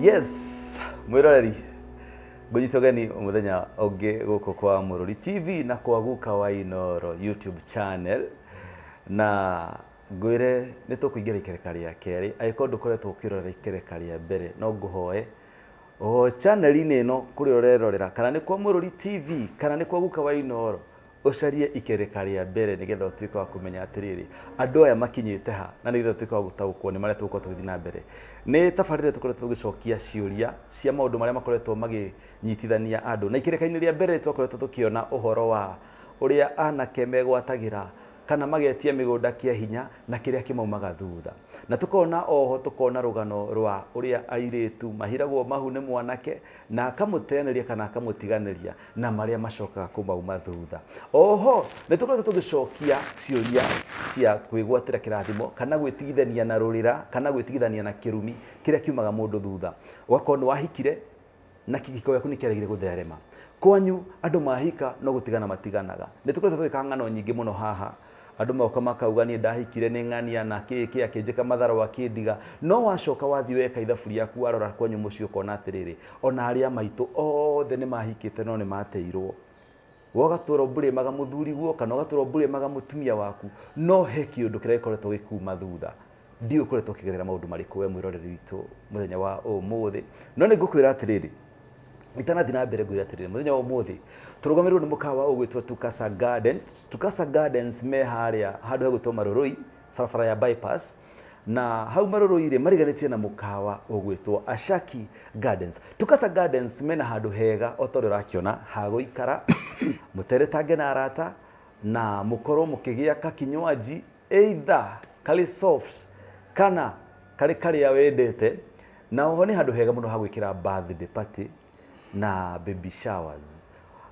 Yes, mwĩroreri ngũnyita ũgeni mũthenya ũngĩ gũkũ kwa Mũrũri TV na kwa Guka wa Inooro YouTube channel. Na ngwĩre nĩ tũkũingĩra ikereka rĩa kerĩ. Angĩkorwo ndũkoretwo ũkĩrora ikereka rĩa mbere, no ngũhoe o channel-inĩ ĩno kũrĩa ũrerorera, kana nĩ kwa Mũrũri TV kana nĩ kwa Guka wa Inooro, ũcarie ikereka rĩa mbere nĩgetha ũtuĩke wa kũmenya atĩrĩrĩ, andũ aya makinyĩte ha, na nĩgetha ũtuĩke wa gũtaũkwo nĩ marĩa tũgũkorwo tũgĩthiĩ na mbere. Nĩ tabarĩra tũkoretwo tũgĩcokia ciũria cia maũndũ marĩa makoretwo makĩnyitithania andũ. Na ikereka-inĩ rĩa mbere twakoretwo tũkĩona ũhoro wa ũrĩa anake megwatagĩra kana magetia mĩgũnda kĩa hinya na kĩrĩa kĩmaumaga thutha. Na tũkona oho tũkona rũgano rwa ũrĩa airĩtu mahiragwo mahu nĩ mwanake na akamũteanĩria kana akamũtiganĩria na marĩa macokaga kũmauma thutha. Oho nĩ tũkoretwo tũgĩcokia ciũria cia kwĩgwatĩra kĩrathimo kana gwĩtigithania na rũrĩra kana gwĩtigithania na kĩrumi kĩrĩa kiumaga mũndũ thutha. Ũgakorwo nĩ wahikire na kĩhiko gĩaku nĩ kĩaregire gũtherema. Kwanyu andũ mahika no gũtigana matiganaga. Nĩ tũkoretwo tũgĩka ng'ano nyingĩ mũno haha. Andũ moka makauga niĩ ndahikire nĩ ng'ania na kĩ kĩ akĩnjĩka matharũ akĩndiga. No wacoka wathiĩ weka ithabu rĩaku warora kwanyu mũciĩ ũkona atĩrĩrĩ, ona arĩa maitũ othe nĩ mahikĩte no nĩ mateirwo. We ũgatũra ũmburĩmaga mũthuriguo kana ũgatũra ũmburĩmaga mũtumia waku, no he kĩũndũ kĩrĩa gĩkoretwo gĩkiuma thutha. Ndiũĩ ũkoretwo ũkĩgerera maũndũ marĩkũ we mwĩroreri witũ mũthenya wa ũmũthĩ, no nĩ ngũkwĩra atĩrĩrĩ, itanathiĩ na mbere ngwĩre atĩrĩrĩ, mũthenya wa ũmũthĩ tũrũgamĩrĩirwo nĩ mũkawa ũgwĩtwo Tukasa Garden. Tukasa Gardens me harĩa handũ hegwĩtwo Marũrũi, barabara ya bypass, na hau Marũrũi rĩ mariganĩtie na mũkawa ũgwĩtwo Ashaki Gardens. Tukasa Gardens mena handũ hega o ta ũrĩa ũrakĩona ha gũikara, mũteretange na arata na mũkorwo mũkĩgĩa kakinywaji either karĩ soft kana karĩ karĩa wendete. Na oho nĩ handũ hega mũno ha gwĩkĩra birthday party na baby showers.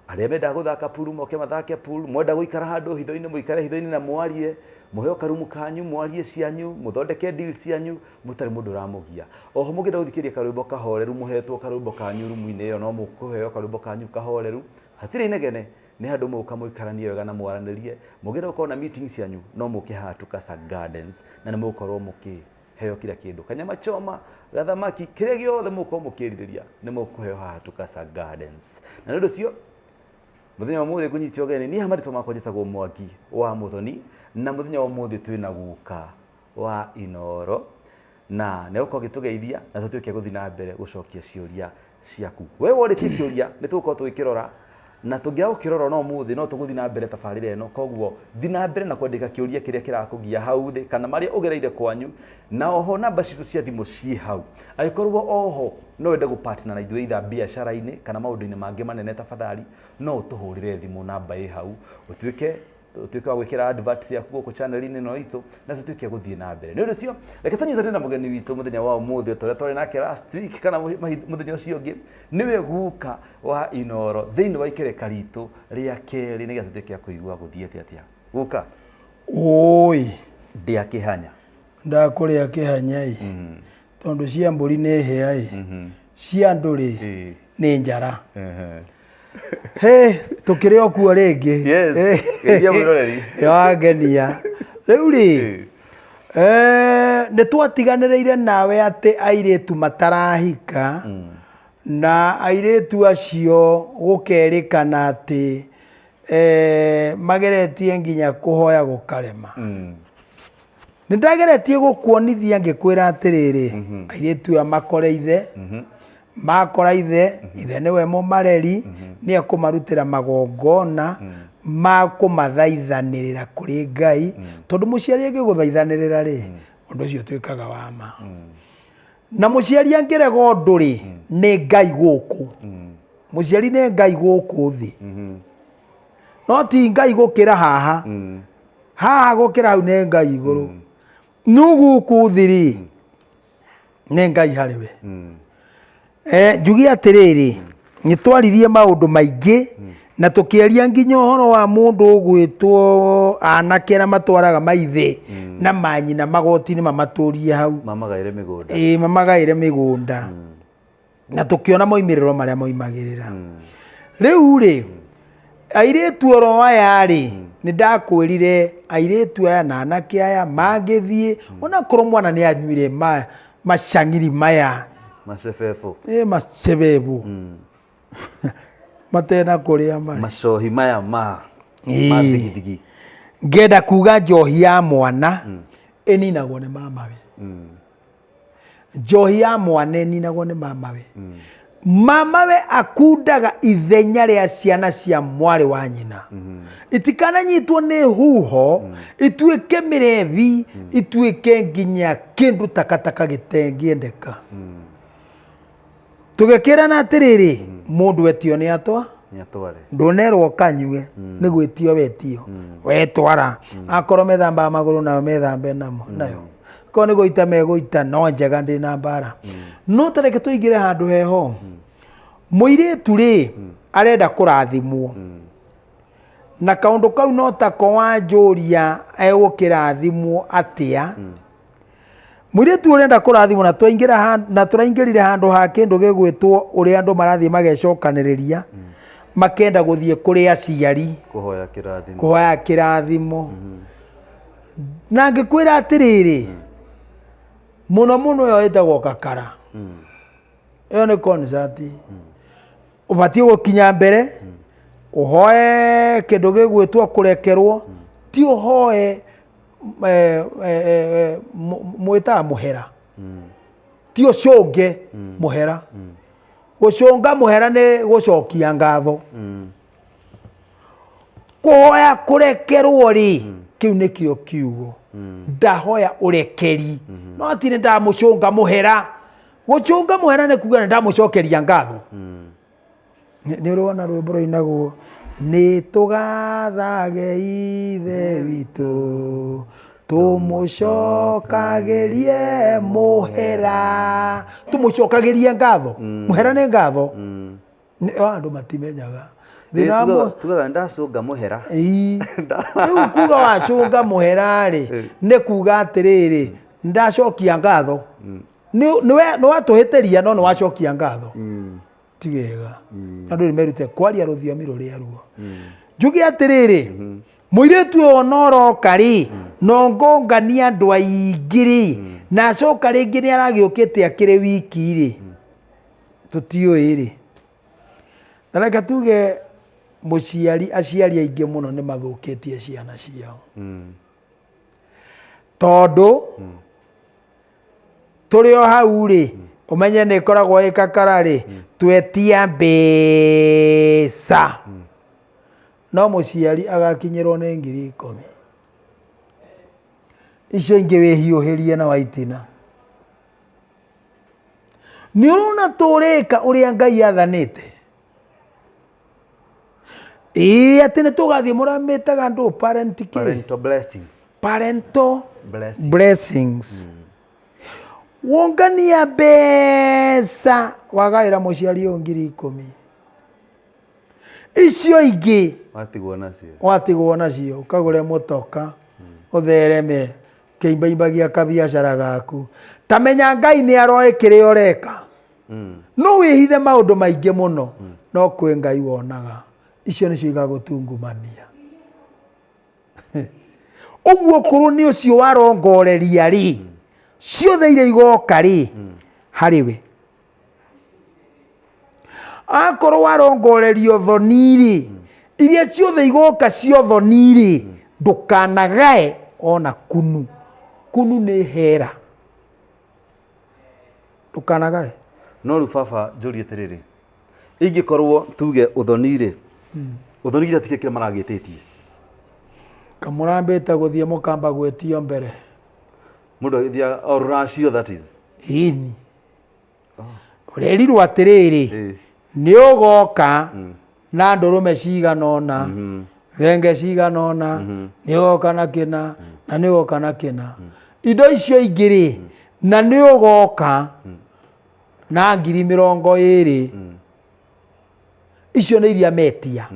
Arĩa mendaga gũthaka pool moke mathake pool, mwenda gũikara handũ hitho-inĩ mũikare hitho-inĩ na mwarie, mũheo karumu kanyu mwarie cianyu, mũthondeke deal cianyu mũtarĩ mũndũ ũramũgia. Oho mũngĩenda gũthikĩrĩria karwĩmbo kahoreru mũhetwo karwĩmbo kanyu rumu-inĩ ĩyo no mũkũheo karwĩmbo kanyu kahoreru, hatirĩ inegene. Nĩ handũ mũgũka mũikaranie wega na mwaranĩrie. Mũngĩenda gũkorwo na meeting cianyu no mũke haha Tukasa Gardens na nĩ mũgũkorwo mũkĩheo kila kĩndũ. Kanyama choma, gathamaki, kĩrĩa gĩothe mũgũkorwo mũkĩrirĩria nĩ mũkũheo haha Tukasa Gardens. Na nĩ ũndũ ũcio mũthenya wa ũmũthĩ ngũnyite ũgeni, niĩ haha marĩtwa makwa njĩtagwo Mwangi wa Mũthoni, na mũthenya wa ũmũthĩ twĩna guka wa Inooro na nĩ egũkorwo agĩtũgeithia na tũtuĩke gũthiĩ na mbere gũcokia ciũria ciaku. We worĩtie kĩũria nĩ tũgũkorwo tũgĩkĩrora na tũngĩaga gũkĩrora no ũmũthĩ no tũgũthiĩ na mbere tabarĩra ĩno. Koguo thiĩ na mbere na kwandĩka kĩũria kĩrĩa kĩrakũgia hau thĩ kana marĩa ũgereire kwanyu, na oho namba citũ cia thimũ ciĩ hau. Angĩkorwo oho no wende gũ partner na ithuĩ either biacara-inĩ kana maũndũ-inĩ mangĩ manene, tafadhali no ũtũhũrĩre thimũ namba ĩ hau ũtuĩke ũtuĩke wa gwĩkĩra advert ciaku gũkũ channel-inĩ ĩno itũ na tũtuĩke gũthiĩ na mbere. Nĩ ũndũ ũcio reke tũnyitane na mũgeni witũ mũthenya wa ũmũthĩ ta ũrĩa twarĩ nake last week kana mũthenya ũcio ũngĩ, nĩwe guka wa Inooro thĩinĩ wa ikereka ritũ rĩa kerĩ nĩgetha tũtuĩke a kũigua gũthiĩte atĩa. Guka. Ũĩ. Ndĩa kĩhanya. Ndakũrĩa kĩhanya ĩ. Tondũ cia mbũri nĩ hĩa ĩ. Cia andũ rĩ nĩ njara. He, tũkĩrĩ o kuo rĩngĩ. Yes, geithia mwĩroreri. Nĩwangenia. Rĩu rĩ, nĩ twatiganĩrĩire nawe atĩ airĩtu matarahika na airĩtu acio gũkerĩkana atĩ mageretie nginya kũhoya gũkarema. Nĩ ndageretie gũkuonithia ngĩkwĩra atĩrĩrĩ, airĩtu aya makore ithe, makora ithe, ithe nĩwe mũmareri, nĩ ekũmarutĩra magongona ma kũmathaithanĩrĩra kũrĩ Ngai, tondũ mũciari angĩgũthaithanĩrĩra rĩ, ũndũ ũcio ũtuĩkaga wa ma. Na mũciari angĩrega ũndũ rĩ, nĩ Ngai gũkũ. Mũciari nĩ Ngai gũkũ thĩ. No ti Ngai gũkĩra haha. Haha gũkĩra hau nĩ Ngai igũrũ. No gũkũ thĩ rĩ, nĩ Ngai harĩ we. Njuge atĩrĩrĩ, nĩ twaririe maũndũ maingĩ na tũkĩaria nginya ũhoro wa mũndũ ũgwĩtwo anake arĩa matwaraga maithe na manyina magoti-inĩ mamatũrie hau. Mamagaĩre mĩgũnda. Ĩĩ, mamagaĩre mĩgũnda. Na tũkĩona moimĩrĩro marĩa moimagĩrĩra. Rĩu rĩ, airĩtu oro aya rĩ, nĩ ndakwĩrire airĩtu aya na anake aya mangĩthiĩ, onakorwo mwana nĩ anyuire macang'iri maya Macebebo. Ĩ macebebu matena kũrĩa marĩ. Macohi maya ma Ĩĩ. ma thigithigi. Ngenda kuga njohi ya mwana ĩninagwo nĩ mamawe. Njohi ya mwana ĩninagwo nĩ mamawe. Mamawe akundaga ithenya rĩa ciana cia mwarĩ wa nyina. Itikananyitwo nĩ huho, ituĩke mĩrebi, ituĩke nginya kĩndũ takataka gĩtengĩendeka. Tũgĩkĩrana atĩrĩrĩ, mũndũ etio nĩ atwa Nĩatware. Ndũnerwo kanyue, nĩ gwĩtio wetio, wetwara. Akorwo methambaga magũrũ nayo methambe namo nayo, korwo nĩ gũita megũita, no njega ndĩna mbara. No ta reke tũingĩre handũ heho. Mũirĩtu rĩ, arenda kũrathimwo na kaũndũ kau, no tako wanjũria egũkĩrathimwo atĩa? Mũirĩtu ũrenda kũrathimwo na twaingĩra na tũraingĩrire handũ ha kĩndũ gĩgwĩtwo ũrĩa andũ marathiĩ magecokanĩrĩria, makenda gũthiĩ kũrĩ aciari Kũhoya kĩrathimo. Kũhoya kĩrathimo. Na ngĩkwĩra atĩrĩrĩ, mũno mũno ĩyo ĩtagwo kakara, ĩyo nĩ concert. Ũbatiĩ gũkinya mbere ũhoe kĩndũ gĩgwĩtwo kũrekerwo, ti ũhoe mwĩtaga mũhera, ti ũcũnge mũhera. Gũcũnga mũhera nĩ gũcokia ngatho. Kũhoya kũrekerwo rĩ, kĩu nĩkĩo kiugo ndahoya ũrekeri, no ti nĩ ndamũcũnga mũhera. Gũcũnga mũhera nĩ kuga nĩ ndamũcokeria ngatho. Nĩ ũrĩ wona rwĩmbo rũinagwo, nĩ tũgathage Ithe witũ, tũmũcokagĩrie mũhera, tũmũcokagĩrie ngatho. Mũhera nĩ ngatho. Andũ matimenyaga thĩna wa Tugaga ndacũnga mũhera. Ĩĩ. Rĩu kuga wacũnga mũhera rĩ, nĩ kuga atĩrĩrĩ, ndacokia ngatho. Nĩ watũhĩtĩria, no nĩ wacokia ngatho. Ti wega. Andũ nĩ merute kwaria rũthiomi rũrĩa ruo. Njuge atĩrĩrĩ, mũirĩtu ũyũ ona ũroka rĩ, no ngongania andũ aingĩ rĩ, na acoka rĩngĩ nĩ aragĩũkĩte akĩrĩ wiki rĩ, tũtiũĩ rĩ. Na reke tuge mũciari, aciari aingĩ mũno nĩ mathũkĩtie ciana ciao. Tondũ tũrĩ o hau rĩ, ũmenye nĩ ĩkoragwo ĩ kakara rĩ, twetia mbeca, no mũciari agakinyĩrwo nĩ 10,000, icio ingĩ wĩhiũhĩrie na waitina. Nĩ ũrona tũrĩka ũrĩa Ngai athanĩte? Ĩĩ, atĩ nĩ tũgathiĩ mũramĩtaga ndũ parent kĩ? Parental blessings. Parental blessings. Blessings. Wongania mbeca, wagaĩra mũciari ũyũ 10,000, icio ingĩ watigwo nacio. Watigwo nacio ũkagũre mũtoka, ũthereme kĩimbaimbagia kabiacara gaku. Ta menya Ngai nĩ aroĩ kĩrĩa ũreka. No wĩhithe maũndũ maingĩ mũno, no kwĩ Ngai wonaga. Icio nĩcio igagũtungumania. Ũguo korwo nĩ ũcio warongoreria rĩ, ciothe iria igoka rĩ harĩ we. Akorwo warongorerio thoni rĩ, iria ciothe igoka cia thoni rĩ, ndũkanagae ona kunu. Kunu nĩ hera, ndũkanagae. No rĩu baba, njũrie atĩrĩrĩ, ingĩkorwo tuge ũthoni rĩ, ũthoni githĩ tikĩ kĩrĩa maragĩtĩtie? Kamũrambĩte gũthiĩ mũkamba gwĩtio mbere. Mũndũ agĩthiaga o rũracio, that is. Ĩni, ũrerirwo atĩrĩrĩ, nĩ ũgoka na ndũrũme cigana ũna, thenge cigana ũna, nĩ ũgoka na kĩna na nĩ ũgoka na kĩna, indo icio ingĩ rĩ, na nĩ ũgoka na 20,000. Icio nĩ iria metia.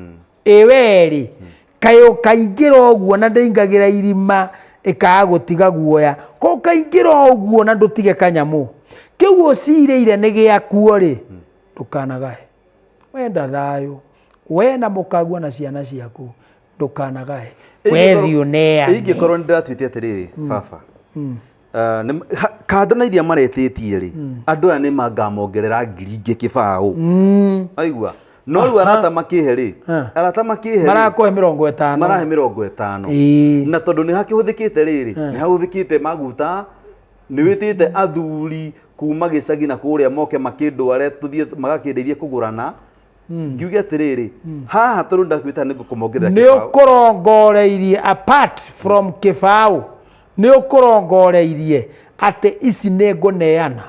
Ĩ we rĩ, kaĩ ũkaingĩra ũguo na ndĩingagĩra irima ĩkaga gũtiga guoya, ko ũkaingĩra ũguo na ndũtige kanyamũ kĩu ũcirĩire nĩ gĩakuo rĩ? Ndũkanagae. Wenda thayũ we na mũkagua na ciana ciaku, ndũkanagae. Wethiĩ ũneane. Ingĩkorwo nĩ ndĩratuĩte atĩrĩrĩ baba, Kando na iria maretĩtie rĩ, andũ aya nĩ mangamongerera 10,000 kĩbaũ. Aigua, no rĩu arata makĩhe rĩ, arata makĩhe rĩ, Marakũhe 50. Marahe 50. Na tondũ nĩ hakĩhũthĩkĩte rĩrĩ, nĩ hahũthĩkĩte maguta, nĩ wĩtĩte athuri kuma gĩcagi na kũrĩa moke makĩndware tũthiĩ magakĩndeithie kũgũrana. Ngiuge atĩrĩrĩ, haha tondũ ndakwĩta nĩ ngũkũmongerera Nĩ kĩbaũ. Ũkũrongoreirie, apart from kĩbaũ, nĩ ũkũrongoreirie atĩ ici nĩ ngũneana.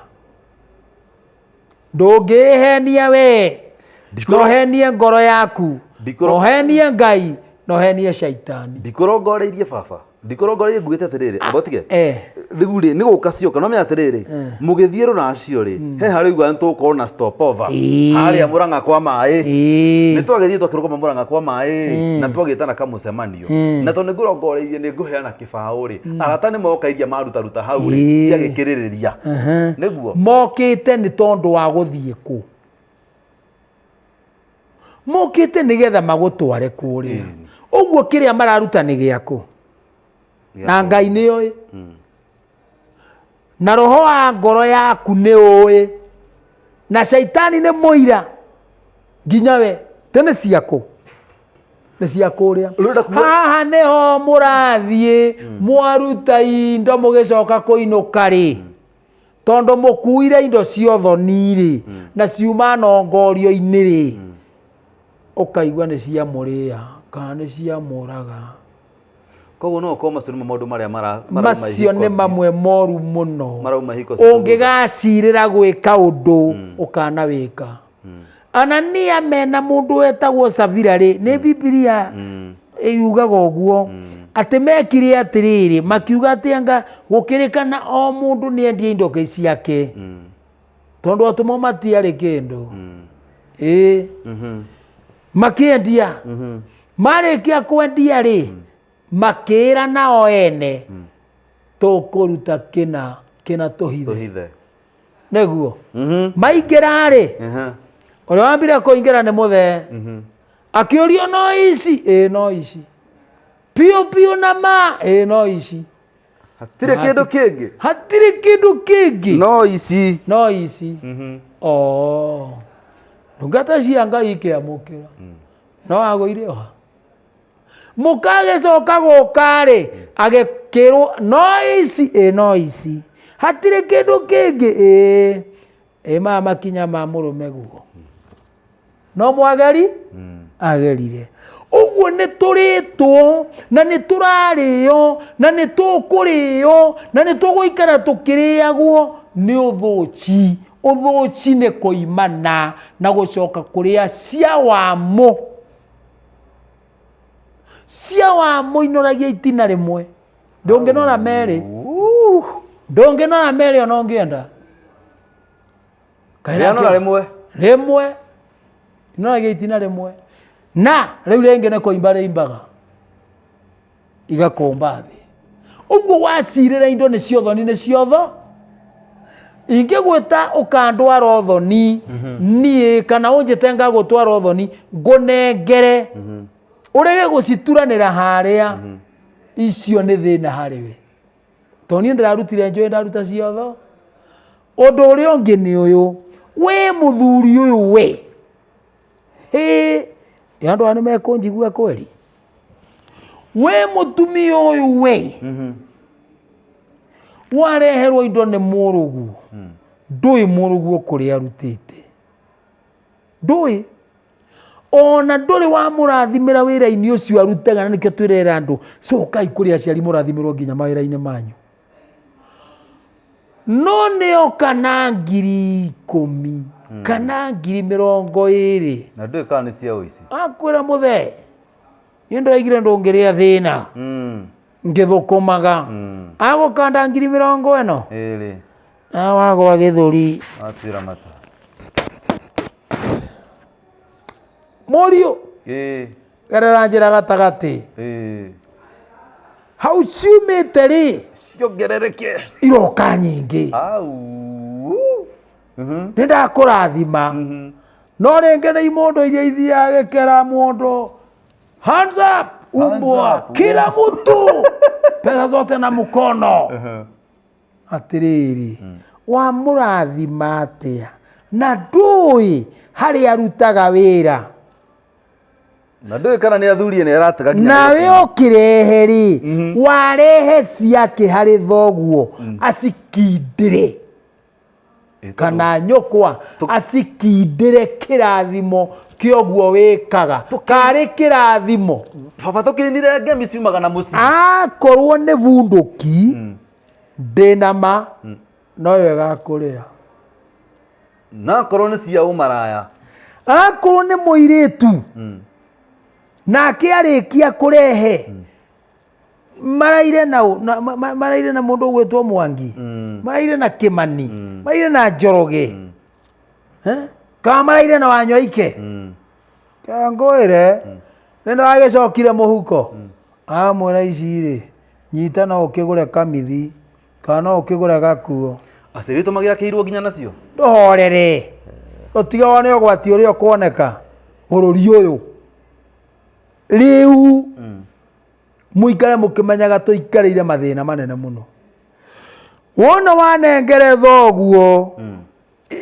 Ndũngĩhenia we, nohenie ngoro yaku, nohenie Ngai, nohenie caitani. Ndikũrongoreirie baba, ndikũrongoreirie, ngugĩte atĩrĩrĩ, amba ũtige. Rĩu rĩ, nĩ gũka cioka, no menya atĩrĩrĩ, mũgĩthiĩ rũracio rĩ, he harĩa uga nĩ tũgũkorwo na stopover harĩa Mũrang'a kwa maĩ. Nĩ twagĩthiĩ twakĩrũgama Mũrang'a kwa maĩ na twagĩtana kamũcemanio, na tondũ nĩ ngũrongoreirie nĩ ngũheana kĩbaũ rĩ, arata nĩ moka iria marutaruta hau rĩ, ciagĩkĩrĩrĩria nĩguo. Mokĩte nĩ tondũ wa gũthiĩ kũ? Mokĩte nĩgetha magũtware kũrĩa ũguo. Kĩrĩa mararuta nĩ gĩaku na Ngai nĩ oĩ, na roho wa ngoro yaku nĩ ũĩ, na caitani nĩ mũira nginya we te nĩ ciaku, nĩ cia kũrĩa. Rũrenda Haha nĩho mũrathiĩ mwaruta indo, mũgĩcoka kũinũka rĩ, tondũ mũkuire indo ciothoni rĩ, na ciuma nongorio-inĩ rĩ, ũkaigua nĩ cia mũrĩa kana nĩ cia mũraga. Koguo no ũkorwo macio nĩmo maũndũ marĩa marauma Macio nĩ ihiko- mamwe moru mũno. Marauma ihiko citũ thutha. Ũngĩgacirĩra gwĩka ũndũ ũkana wĩka. Anania mena mũndũ wetagwo Sabira rĩ, nĩ Bibilia yugaga ũguo atĩ mekire atĩrĩrĩ, makiuga atĩ anga gũkĩrĩkana o mũndũ nĩ endie indo ciake, tondũ atũmwo matiarĩ kĩndũ. Ĩĩ, makĩendia. Marĩkia kwendia rĩ, makĩĩra nao ene, tũkũruta kĩna kĩna tũhithe. Tũhithe. Nĩguo maingĩra rĩ, ũrĩa wambire kũingĩra nĩ mũthee, akĩũrio, "No ici?" "Ĩĩ, no ici piũ piũ." "Na ma?" "Ĩĩ, no ici." Hatirĩ kĩndũ kĩngĩ? Hatirĩ kĩndũ kĩngĩ. No ici. No ici. O ndungata cia Ngai ikĩamũkĩra, no agũire oha. Mũkagĩcoka gũka rĩ, agĩkĩrwo, "No ici?" "Ĩ, no ici, hatirĩ kĩndũ kĩngĩ." "Ĩ, ĩ." Maya makinya ma mũrũme guo no mwageri agerire ũguo. Nĩ tũrĩtwo na nĩ tũrarĩo na nĩ tũkũrĩo na nĩ tũgũikara tũkĩrĩagwo nĩ ũthũci. Ũthũci nĩ kũimana na gũcoka kũrĩa cia wamũ. Cia wamũ inoragia itina rĩmwe, ndũngĩnora merĩ, ndũngĩnora merĩ ona ũngĩenda. Kaĩ Rĩanora rĩmwe. Rĩmwe inoragia itina rĩmwe, na rĩu rĩngĩ nĩ kũimba rĩimbaga igakũmba thĩ. Ũguo wacirĩra indo nĩ ciothoni, nĩ ciotho ingĩgwĩta ũkandwara ũthoni niĩ, kana ũnjĩte ngagũtwara ũthoni, ngũnengere ũrege gũcituranĩra harĩa, icio nĩ thĩna harĩ we, tondũ niĩ ndĩrarutire njũĩ ndaruta ciotho. Ũndũ ũrĩa ũngĩ nĩ ũyũ, wĩ mũthuri ũyũ, we hĩ, andũ aya nĩ mekũnjigua kweri. Wĩ mũtumia ũyũ, we wareherwo indo nĩ mũrũguo, ndũĩ mũrũguo kũrĩa arutĩte, ndũĩ ona ndũrĩ wamũrathimĩra wĩra-inĩ ũcio arutaga. Na nĩkĩo twĩrera andũ, cokai kũrĩ aciari mũrathimĩrwo nginya mawĩra-inĩ manyu. No nĩoka na 10,000 kana 20,000. Na ndũĩ kana nĩ cia ũici. Akwĩra, "Mũthee, niĩ ndĩraigire ndũngĩrĩa thĩna ngĩthũkũmaga, agũkanda 50,000 2." Na wagwa gĩthũri. Watuĩra mata. Mũriũ, gerera njĩra gatagatĩ. Hau ciumĩte rĩ, Ciongerereke. Iroka nyingĩ. Au. Nĩ ndakũrathima, no rĩngĩ nĩ imondo iria ithiaga gĩkera mũndũ, "Hands up, umbwa." Up, "Kila mtu pesa zote na mkono." Atĩrĩrĩ, wamũrathima atĩa na ndũĩ harĩa arutaga wĩra? Na ndũĩ kana nĩ athuri nĩ aratega nginya Nawe mĩgũnda. Ũkĩrehe rĩ, warehe ciake harĩ thoguo acikindĩre Ĩ, tondũ- kana nyũkwa acikindĩre kĩrathimo kĩoguo wĩkaga karĩ kĩrathimo. Baba, tũkĩinire ngemi ciumaga na mũciĩ. Akorwo nĩ bunduki, ndĩna ma noyo ĩgakũrĩa. Na akorwo nĩ cia ũmaraya. Akorwo nĩ mũirĩtu, nake arĩkia kũrehe maraire na ũ- na- ma- ma- maraire na mũndũ ũgwĩtwo Mwangi, maraire na Kĩmani, maraire na Njoroge. Eh? Kana maraire na Wanyoike. Ngwĩre nĩ ndagĩcokire mũhuko, amwĩra ici rĩ, nyita, no ũkĩgũre kamithi kana no ũkĩgũre gakuo. Aciarĩtwo magĩakĩirwo nginya nacio. Ndũhorere, ũtige wone ũgwati ũrĩa ũkuoneka bũrũri ũyũ rĩu. Mũikare mũkĩmenyaga tũikarĩire mathĩna manene mũno. Wona wanengere thoguo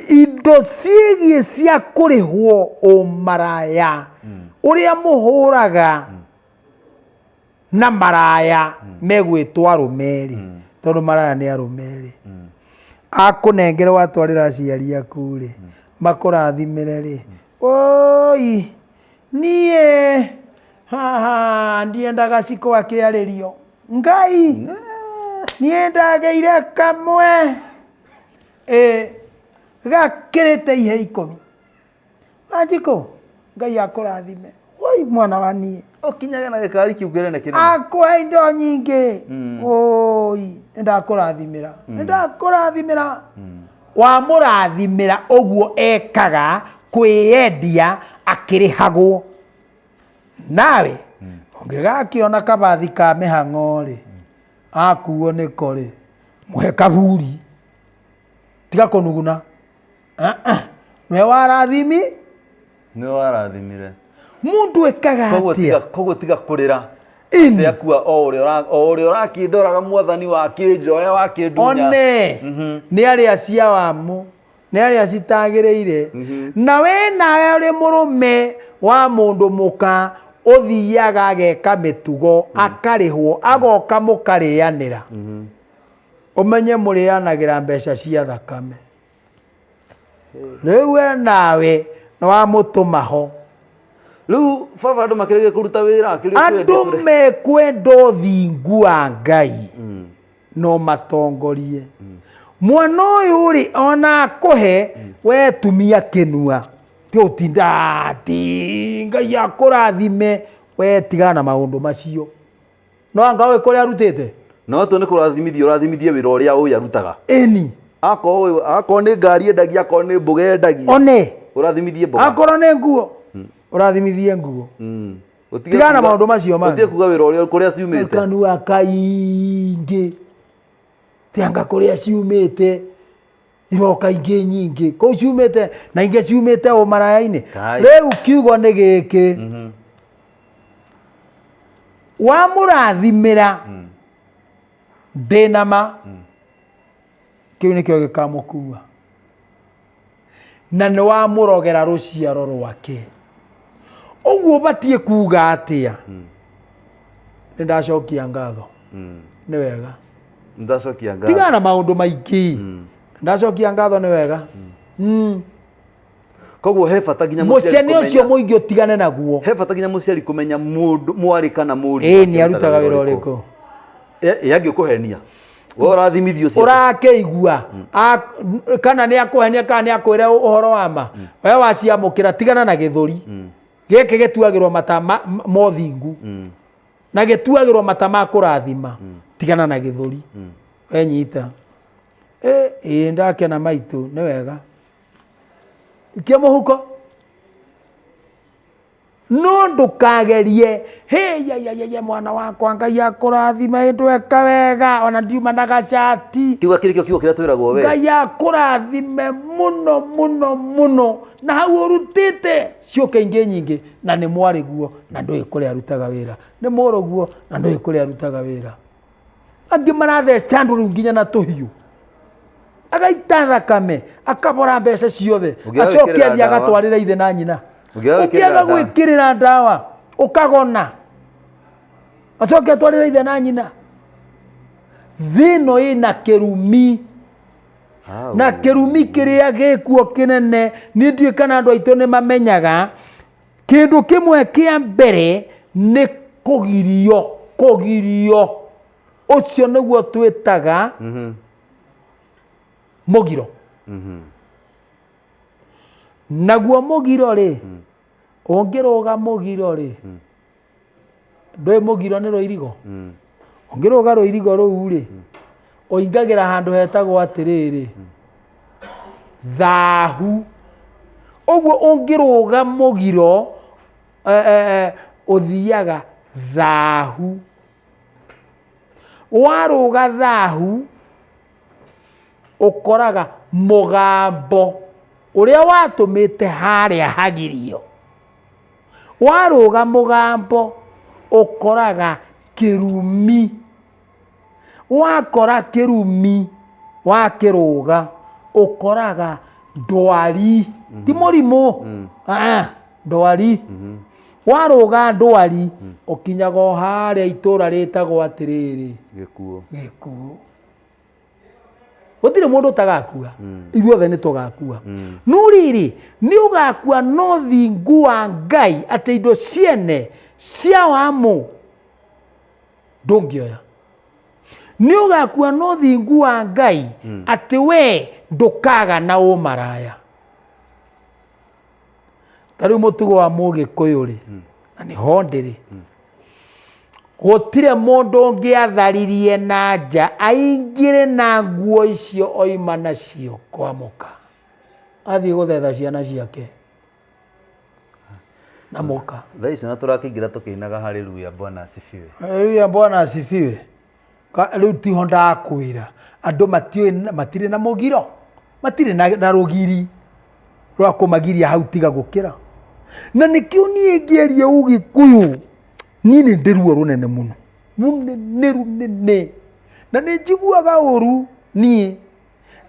indo ciĩgiĩ cia kũrĩhwo ũmaraya ũrĩa mũhũraga na maraya megwĩtwo arũme rĩ, tondũ maraya nĩ arũme rĩ, akũnengere watwarĩra aciari aku rĩ, makũrathimĩre rĩ, oi niĩ haha ndiendaga Cikũ akĩarĩrio Ngai, niĩ ndagĩire kamwe ĩ gakĩrĩte ihe 10. Wanjikũ, Ngai akũrathime, oi mwana wa niĩ. Ũkinyage na gĩkari kĩu kĩnene kĩnene. Akũhe indo nyingĩ. Oi, nĩndakũrathimĩra, nĩndakũrathimĩra. Wamũrathimĩra ũguo ekaga kwĩyendia akĩrĩhagwo. Nawe ũngĩgakĩona kabathi ka mĩhang'o rĩ, akuo nĩko rĩ, mũhe kaburi, tiga kũnuguna. Ah, ah. Nĩwe warathimi. Nĩwe warathimire. Mũndũ ekaga Koguo tiga atĩa? Koguo tiga kũrĩra. Ini. Atĩ akua o ũrĩa ũrakĩndoraga, mwathani wakĩnjoya wakĩndunya. One nĩ arĩa cia wamu, nĩ arĩa citagĩrĩire. Na we nawe ũrĩ mũrũme wa mũndũ mũka ũthiaga ageka mĩtugo, akarĩhwo, agoka mũkarĩanĩra, ũmenye mũrĩanagĩra mbeca cia thakame. Rĩu we nawe nĩ wamũtũma ho. Rĩu baba, andũ makĩrĩgie kũruta wĩra akĩrĩ Andũ mekwenda ũthingu wa Ngai no matongorie mwana ũyũ rĩ, ona akũhe we tumia kĩnua, ti ũtinda ati Ngai akũrathime. We tigana na maũndũ macio, no anga ũĩ kũrĩa arutĩte. No tu nĩ kũrathimithia ũrathimithie wĩra ũrĩa ũyũ arutaga. Ĩni. Akorwo nĩ ngari endagia, akorwo nĩ mboga endagia, one ũrathimithie mboga. Akorwo nĩ nguo, ũrathimithie nguo. Ũtige Tigana na maũndũ macio mangĩ. Ũtige kuga wĩra ũrĩa kũrĩa ciumĩte. Kanua kaingĩ tianga kũrĩa ciumĩte, iroka ingĩ nyingĩ kũu ciumĩte na ingĩ ciumĩte ũmaraya-inĩ. Kai. Rĩu kiugo nĩ gĩkĩ, wamũrathimĩra, ndĩna ma kĩu nĩkĩo gĩkamũkua na nĩ wamũrogera rũciaro rwake. Ũguo ũbatiĩ kuga atĩa? Nĩ ndacokia ngatho, nĩ wega. Ndacokia ngatho. Tigana na maũndũ maingĩ, ndacokia ngatho, nĩ wega. Koguo he bata nginya mũciari Mũcene ũcio kũmenya mũingĩ ũtigane naguo. He bata nginya mũciari kũmenya mũndũ mwarĩ kana mũriũ Ĩĩ, nĩ arutaga wĩra ũrĩkũ. Ĩ angĩkũhenia, we ũrathimithio cia Ũrakĩigua kana nĩ akũhenia kana nĩ akwĩre ũhoro wa ma, we waciamũkĩra, tigana na gĩthũri gĩkĩ gĩtuagĩrwo mata mothingu na gĩtuagĩrwo mata ma kũrathima. Tigana na gĩthũri, we nyita, ĩ ĩ ndakena maitũ, nĩ wega, ikia mũhuko, no ndũkagerie hĩyayayaya mwana wakwa, Ngai akũrathima, ĩ ndweka wega, ona ndiuma na gacati. Kiuga kĩrĩ kĩo kiugo kĩrĩa twĩragwo we. Ngai akũrathime mũno mũno mũno, na hau ũrutĩte ciũke ingĩ nyingĩ, na nĩ mwarĩ guo na ndũĩ kũrĩa arutaga wĩra, nĩ mũrũ guo na ndũĩ kũrĩa arutaga wĩra. Angĩ maratheca andũ rĩu nginya na tũhiũ. Agaita thakame, akabora mbeca ciothe, Ũngĩaga acoke gwĩkĩrĩra athiĩ ndawa. agatwarĩra ithe na nyina. Ũngĩaga gwĩkĩrĩra Ũngĩaga ndawa. gwĩkĩrĩra ndawa ũkagona, acoke atwarĩra ithe na nyina. Thĩ ĩno ĩna kĩrumi. Au. Na kĩrumi kĩrĩa gĩkuo kĩnene, niĩ ndiũĩ kana andũ aitũ nĩ mamenyaga kĩndũ kĩmwe kĩa mbere nĩ kũgirio. Kũgirio ũcio nĩguo twĩtaga mũgiro. Naguo mũgiro rĩ, ũngĩrũga mũgiro rĩ, ndũĩ mũgiro nĩ rũirigo? Ũngĩrũga rũirigo rũu rĩ, ũingagĩra handũ hetagwo atĩrĩrĩ, thahu. Ũguo ũngĩrũga mũgiro, ũthiaga thahu. Warũga thahu, ũkoraga mũgambo ũrĩa watũmĩte harĩa hagirio. Warũga mũgambo, ũkoraga kĩrumi. Wakora kĩrumi, wakĩrũga, ũkoraga ndwari. Ti mũrimũ. Ndwari. Warũga ndwari, ũkinyaga o harĩa itũra rĩtagwo atĩrĩrĩ. Gĩkuũ. Gĩkuũ. Gũtirĩ mũndũ ũtagakua. Ithuothe nĩ tũgakua. No rĩrĩ, nĩ ũgakua no thingu wa Ngai atĩ indo ciene cia wamũ ndũngĩoya. Nĩ ũgakua no thingu wa Ngai atĩ we ndũkaga na ũmaraya. Ta rĩu mũtugo wa Mũgĩkũyũ rĩ, na nĩho ndĩrĩ, gũtirĩ mũndũ ũngĩatharirie na nja aingĩre na nguo icio oima nacio kwa mũka, athiĩ gũthetha ciana ciake na mũka. Thaa ici na tũrakĩingĩra tũkĩinaga haleluya Bwana asifiwe. Haleluya Bwana asifiwe. Rĩu tiho ndakwĩra andũ matiũĩ, matirĩ na mũgiro, matirĩ na rũgiri rwa kũmagiria hau tiga gũkĩra. Na nĩkĩo niĩ ngĩaria Ũgĩkũyũ, niĩ nĩ ndĩ ruo rũnene mũno, rũnene rũnene, na nĩ njiguaga ũru niĩ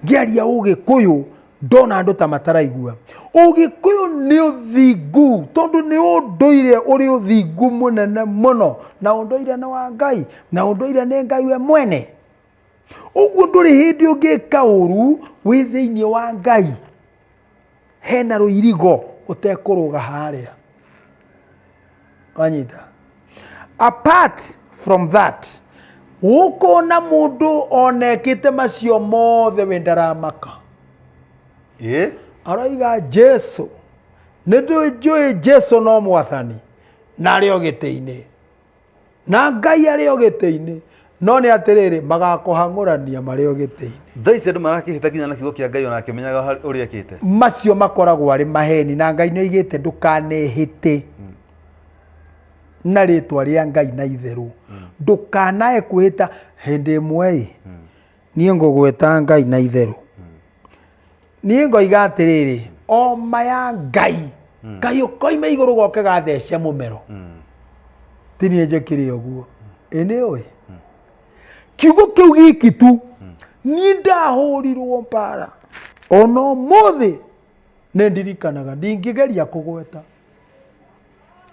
ngĩaria Ũgĩkũyũ ndona andũ ta mataraigua. Ũgĩkũyũ nĩ ũthingu, tondũ nĩ ũndũire ũrĩ ũthingu mũnene mũno, na ũndũire nĩ wa Ngai, na ũndũire nĩ Ngai we mwene. Ũguo ndũrĩ hĩndĩ ũngĩka ũru wĩ thĩinĩ wa Ngai, hena rũirigo ũtekũrũga harĩa. Wanyita? Apart from that, ũkona mũndũ onekĩte macio mothe we ndaramaka. Aroiga Jesu, nĩ njũĩ Jesu no mwathani, na arĩ o gĩtĩ-inĩ, na Ngai arĩ o gĩtĩ-inĩ, no nĩ atĩrĩrĩ, magakũhang'ũrania marĩ o gĩtĩ-inĩ. Thaa ici andũ marakĩhĩta nginya na kiugo kĩa Ngai ona akĩmenyaga ũrĩa ekĩte. Macio makoragwo arĩ maheni, na Ngai nĩ oigĩte ndũkanehĩte na rĩtwa rĩa Ngai na itherũ. Ndũkanae kwĩhĩta. Hĩndĩ ĩmwe ĩ, niĩ ngũgweta Ngai na itherũ. Niĩ ngoiga atĩrĩrĩ, o ma ya Ngai, Ngai ũkoima igũrũ goke gathece mũmero. Ti niĩ njĩkire ũguo. Ĩ nĩ ũĩ? Kiugo kĩu giki tu, niĩ ndahũrirwo mbara. Ona ũmũthĩ nĩ ndirikanaga, ndingĩgeria kũgweta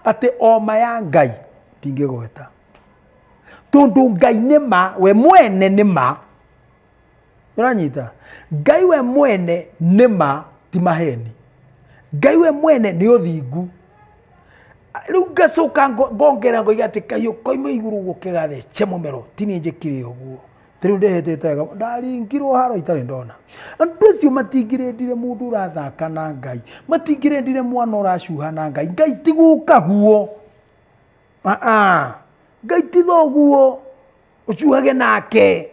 atĩ o ma ya Ngai ndingĩgweta, tondũ Ngai nĩ ma, we mwene nĩ ma. Ũranyita? Ngai we mwene nĩ ma, ti maheni. Ngai we mwene nĩ ũthingu. Rĩu ngacoka ngongera ngoiga atĩ Ngai ũkoima igũrũ gũke gathece mũmero, ti niĩ njĩkire ũguo. Ta rĩu ndĩhĩtĩte wega, ndaringirwo haro itarĩ ndona. Andũ acio matingĩrendire mũndũ ũrathaka na Ngai, matingĩrendire mwana ũracuha na Ngai. Ngai ti guka guo. Ngai ti thoguo ũcuhage nake.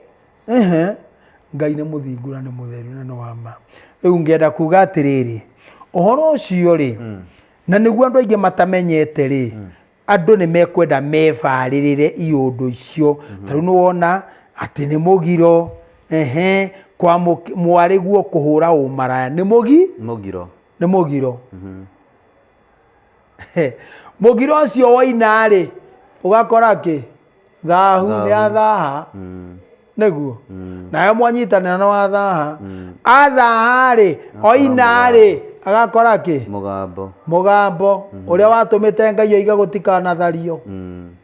Ngai nĩ mũthingu na nĩ mũtheru na nĩ wa ma. Rĩu ngĩenda kuga atĩrĩrĩ, ũhoro ũcio rĩ, na nĩguo andũ aingĩ matamenyete rĩ, andũ nĩ mekwenda mebarĩrĩre iũndũ icio. Ta rĩu nĩ wona atĩ nĩ mũgiro, kwa mwarĩ guo kũhũra ũmaraya nĩ mũgi? Mũgiro. Nĩ mũgiro. Mũgiro ũcio woina rĩ, ũgakora kĩ? Thahu nĩ athaha. Nĩguo nawe mwanyitanĩra na wathaha, athaha rĩ, oina rĩ, agakora kĩ? Mũgambo. Mũgambo ũrĩa watũmĩte Ngai oiga gũtikanathario.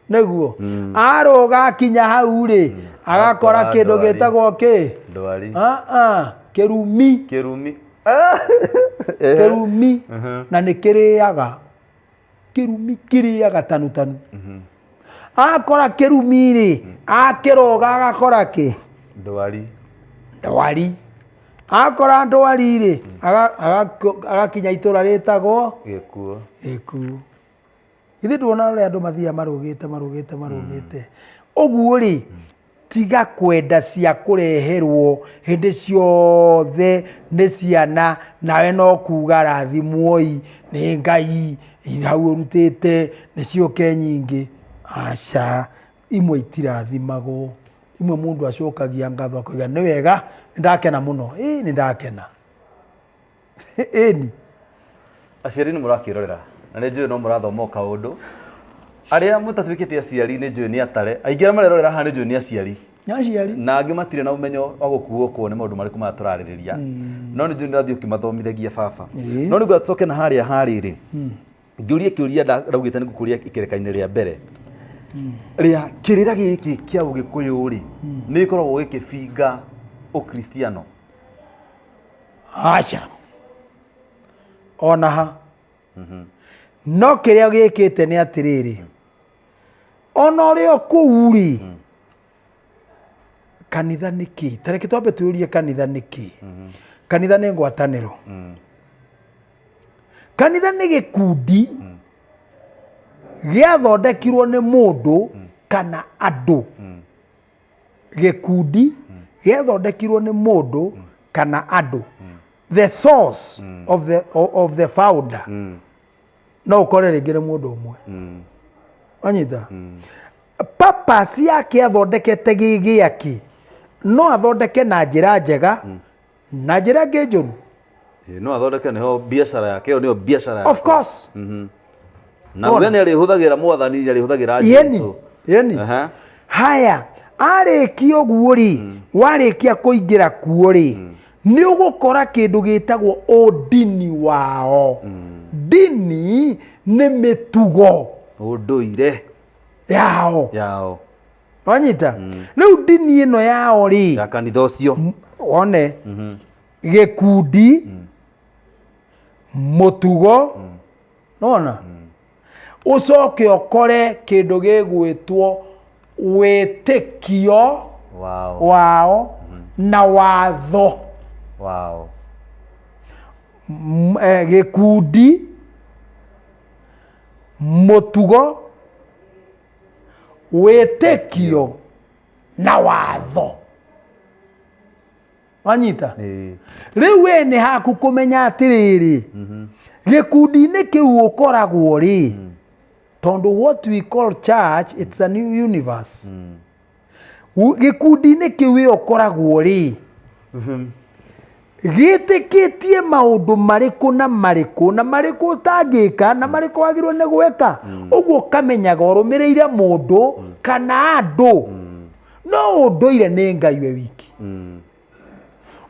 Nĩguo arũga akinya hau rĩ, agakora Agakora kĩndũ ndwari. gĩtagwo kĩ? Ndwari. Ah, ah, kĩrumi. Kĩrumi. Kĩrumi na nĩ kĩrĩaga, kĩrumi kĩrĩaga tanu tanu. Akora kĩrumi rĩ, akĩroga agakora kĩ? Ndwari. Ndwari. Akora ndwari rĩ, agakinya itũra rĩtagwo Gĩkuũ. Gĩkuũ. Githĩ nduona ũrĩa andũ mathiaga marũgĩte marũgĩte marũgĩte ũguo rĩ? Tiga kwenda cia kũreherwo hĩndĩ ciothe nĩ ciana, nawe no kuga rathimwoi nĩ Ngai, hau ũrutĩte nĩ ciũke nyingĩ. Aca, imwe itirathimagwo, imwe mũndũ acokagia ngatho akoiga nĩ wega, nĩ ndakena mũno, ĩĩ nĩ ndakena, ĩni. Aciari nĩ mũrakĩrorera na nĩ njũĩ no mũrathoma o kaũndũ. Arĩa mũtatuĩkĩte aciari nĩ njũĩ nĩ atare. Aingĩ arĩa marerorera haha nĩ njũĩ nĩ aciari. Nĩ aciari. Na angĩ matirĩ na ũmenyo wa gũkuo kuo nĩ maũndũ marĩkũ maya tũrarĩrĩria. No nĩ njũĩ nĩ ũrathiĩ ũkĩmathomithagia baba. No nĩguo tũcoke na harĩa harĩrĩ. Ngĩũrie kĩũria ndaugĩte nĩ ngũkũria ikereka-inĩ rĩa mbere. Rĩa kĩrĩra gĩkĩ kĩa ũgĩkũyũ rĩ, nĩ gĩkoragwo gĩkĩbinga ũkristiano? Aca, ona ha. No kĩrĩa gĩkĩte nĩ atĩrĩrĩ, ona ũrĩ o kũu rĩ, kanitha nĩ kĩ? Ta reke twambe twĩũrie, kanitha nĩ kĩ? Kanitha nĩ ngwatanĩro. Kanitha nĩ gĩkundi gĩathondekirwo nĩ mũndũ kana andũ. Gĩkundi gĩathondekirwo nĩ mũndũ kana andũ. The source of the founder no ũkore rĩngĩ nĩ mũndũ ũmwe. Wanyita purpose yake athondekete gĩ gĩake, no athondeke na njĩra njega na njĩra ĩngĩ njũru. Ĩĩ, no athondeke nĩho biacara yake, ĩyo nĩyo biacara Of yake. course. Na we nĩ arĩhũthagĩra mwathani, nĩ arĩhũthagĩra Yeni. Jesu. Yeni. Haya, arĩkia ũguo rĩ, warĩkia kũingĩra kuo rĩ, nĩ ũgũkora kĩndũ gĩtagwo ũndini wao. Ndini nĩ mĩtugo ũndũire yao. Yao. Wanyita rĩu ndini ĩno yao rĩ, ya kanitha ũcio, one gĩkundi, mũtugo, nona ũcoke ũkore kĩndũ gĩgwĩtwo wĩtĩkio wao wao na watho. Gĩkundi, mũtugo, wĩtĩkio na watho. Wanyita? Ĩĩ. Rĩu we nĩ haku kũmenya atĩrĩrĩ, gĩkundi-inĩ kĩu ũkoragwo rĩ, tondũ what we call church, it's a new universe. Gĩkundi-inĩ kĩu we ũkoragwo rĩ, gĩtĩkĩtie maũndũ marĩkũ na marĩkũ na marĩkũ ũtangĩka na marĩkũ wagĩrĩirwo nĩ gwĩka. Ũguo ũkamenyaga ũrũmĩrĩire mũndũ kana andũ, no ũndũire nĩ Ngai we wiki.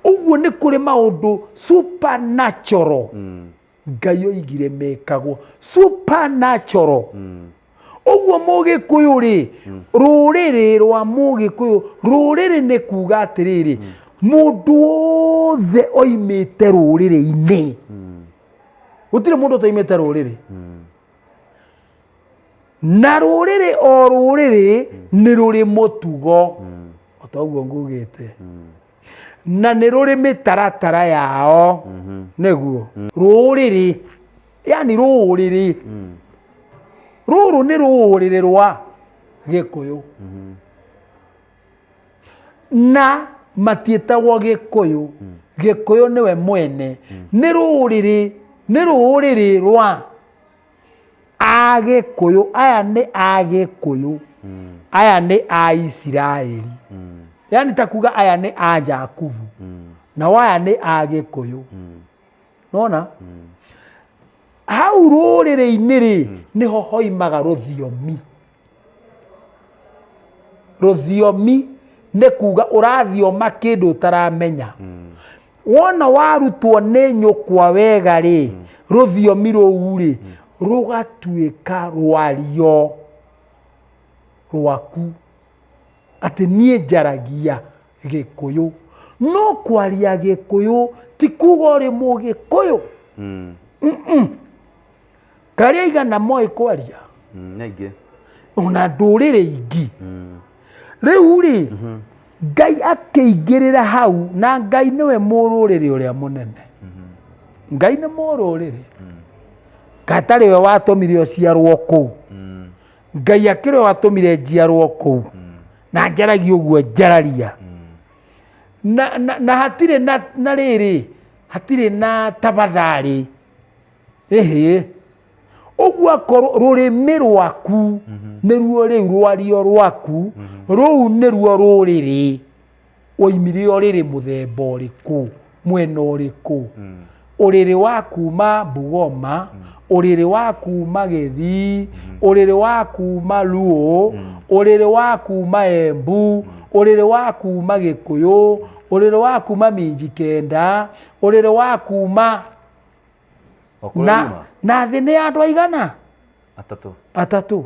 Ũguo nĩ kũrĩ maũndũ supernatural Ngai oigire mekagwo supernatural. Ũguo mũgĩkũyũ rĩ, rũrĩrĩ rwa mũgĩkũyũ, rũrĩrĩ nĩ kuga atĩrĩrĩ, mũndũ wothe oimĩte rũrĩrĩ-inĩ, gũtirĩ mũndũ ũtaimĩte rũrĩrĩ, na rũrĩrĩ o rũrĩrĩ nĩ rũrĩ mũtugo o ta ũguo ngugĩte, na nĩ rũrĩ mĩtaratara yao. Nĩguo rũrĩrĩ, yani rũrĩrĩ rũrũ nĩ rũrĩrĩ rwa gĩkũyũ, na matiĩtagwo gĩkũyũ, gĩkũyũ nĩwe mwene. Nĩ rũrĩrĩ, nĩ rũrĩrĩ rwa agĩkũyũ. Aya nĩ agĩkũyũ, aya nĩ a Isiraeli, yani ta kuga aya nĩ a Jakubu, nao aya nĩ agĩkũyũ. Nona hau rũrĩrĩ-inĩ rĩ, nĩho hoimaga rũthiomi. Rũthiomi Nĩ kuga ũrathioma kĩndũ ũtaramenya. Wona warutwo nĩ nyũkwa wega rĩ, rũthiomi rũu rĩ rũgatuĩka rwario rwaku, atĩ niĩ njaragia Gĩkũyũ. No kwaria Gĩkũyũ ti kuga ũrĩ Mũgĩkũyũ. Karĩa igana moĩ kwaria. Nĩ aingĩ. Ona ndũrĩrĩ ingĩ. Rĩu rĩ, Ngai akĩingĩrĩra hau, na Ngai nĩwe mũrũrĩrĩ ũrĩa mũnene. Ngai nĩ mũrũrĩrĩ. Katarĩ we watũmire ũciarwo kũu. Ngai akĩrĩ we watũmire njiarwo kũu. Na njaragia ũguo njararia. Na hatirĩ na rĩrĩ, hatirĩ na tabatharĩ. Ĩhĩ. Ũguo akorwo rũrĩmĩ rwaku nĩruo rĩu rwario rwaku, rũu nĩruo rũrĩrĩ. Woimire ũrĩrĩ mũthemba ũrĩkũ, mwena ũrĩkũ? Ũrĩrĩ wa kuma Bugoma, ũrĩrĩ wa kuma Gĩthii, ũrĩrĩ wa kuma Luo, ũrĩrĩ wa kuma Embu, ũrĩrĩ wa kuma Gĩkũyũ, ũrĩrĩ wa kuma Mijikenda, ũrĩrĩ wa kuma O kũrĩa na uuma? Na thĩ nĩ andũ aigana? Atatũ. Atatũ.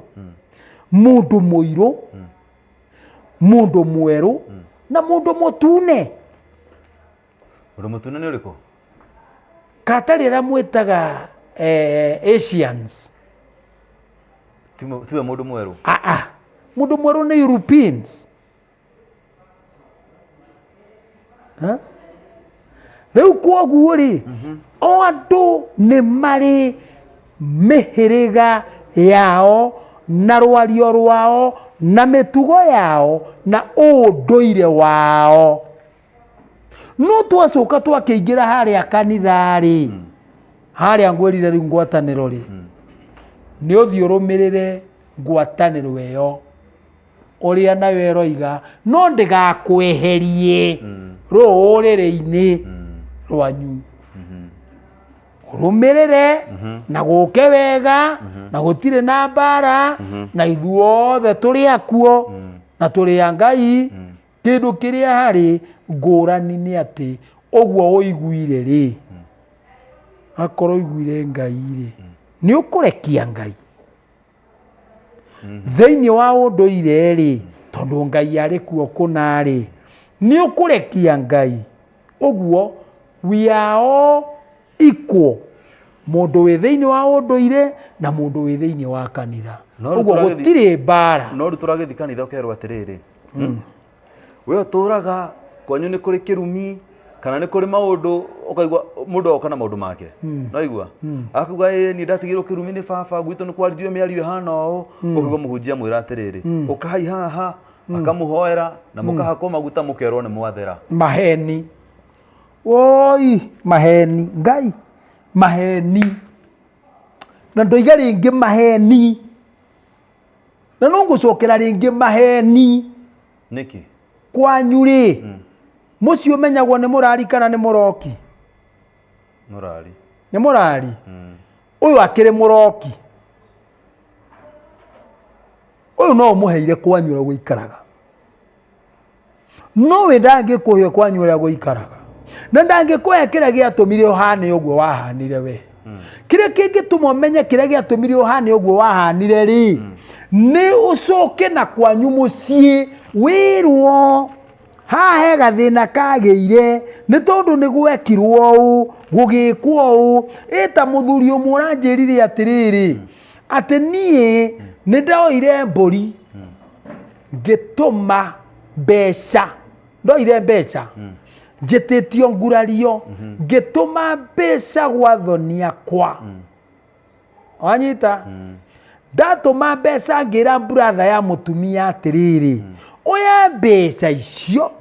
Mũndũ mũirũ, mũndũ mwerũ na mũndũ mũtune. Mũndũ mũtune nĩ ũrĩkũ? Katarĩ arĩa mwĩtaga Asians. Tiwe mũndũ mwerũ? Ah, ah. Mũndũ mwerũ nĩ Europeans. Ha? Rĩu kwoguo rĩ, o andũ nĩ marĩ mĩhĩrĩga yao na rwario rwao na mĩtugo yao na ũndũire wao. No twacoka twakĩingĩra harĩa kanitha rĩ, harĩa ngwĩrire rĩu ngwatanĩro rĩ, nĩ ũthiĩ ũrũmĩrĩre ngwatanĩro ĩyo ũrĩa nayo ĩroiga, no ndĩgakweherie rũrĩrĩ-inĩ rwanyu. Ũrũmĩrĩre na gũke wega na gũtirĩ na mbara na ithuothe tũrĩ akuo na tũrĩ a Ngai. Kĩndũ kĩrĩa harĩ ngũrani nĩ atĩ ũguo ũiguire rĩ, akorwo ũiguire Ngai rĩ, nĩ ũkũrekia Ngai thĩinĩ wa ũndũire rĩ, tondũ Ngai arĩ kuo kũna rĩ, nĩ ũkũrekia Ngai. Ũguo we are all equal, mũndũ wĩ thĩinĩ wa ũndũire na mũndũ wĩ thĩinĩ wa kanitha. No rĩu ũguo gũtirĩ mbara. No rĩu tũragĩthiĩ kanitha ũkerwo atĩrĩrĩ, we ũtũraga kwanyu nĩ kũrĩ kĩrumi kana nĩ kũrĩ maũndũ, ũkaigua mũndũ oka na maũndũ make. Naigua akuga ĩ niĩ ndatigĩrwo kĩrumi nĩ baba gwitũ, nĩ kwaririo mĩario ĩhana ũũ. Ũkaigua mũhunjia mwĩra atĩrĩrĩ, ũkai haha, akamũhoera na mũkahakwo maguta, mũkerwo nĩ mwathera. Maheni oi, maheni Ngai, maheni na ndoiga rĩngĩ maheni na no ngũcokera rĩngĩ maheni. Nĩkĩ? Kwanyu rĩ, mũciĩ ũmenyagwo nĩ mũrari kana nĩ mũroki? Mũrari. Nĩ mũrari. Ũyũ akĩrĩ mũroki, ũyũ no ũmũheire kwanyu ũrĩa gũikaraga, no we ndangĩkũhe kwanyu ũrĩa gũikaraga na ndangĩkũhe kĩrĩa gĩatũmire ũhane ũguo wahanire we. Kĩrĩa kĩngĩtũma ũmenye kĩrĩa gĩatũmire ũhane ũguo wahanire rĩ, nĩ ũcoke na kwanyu mũciĩ wĩrwo haha he gathĩna kagĩire nĩ tondũ nĩ gwekirwo ũũ, gũgĩkwo ũũ. Ĩta mũthuri ũmwe ũranjĩrire atĩrĩrĩ, atĩ niĩ nĩ ndoire mbũri ngĩtũma mbeca, ndoire mbeca njĩtĩtio ngurario, ngĩtũma mbeca gwa thoni akwa. Wanyita? Ndatũma mbeca ngĩra brother ya mũtumia atĩrĩrĩ, oya mbeca icio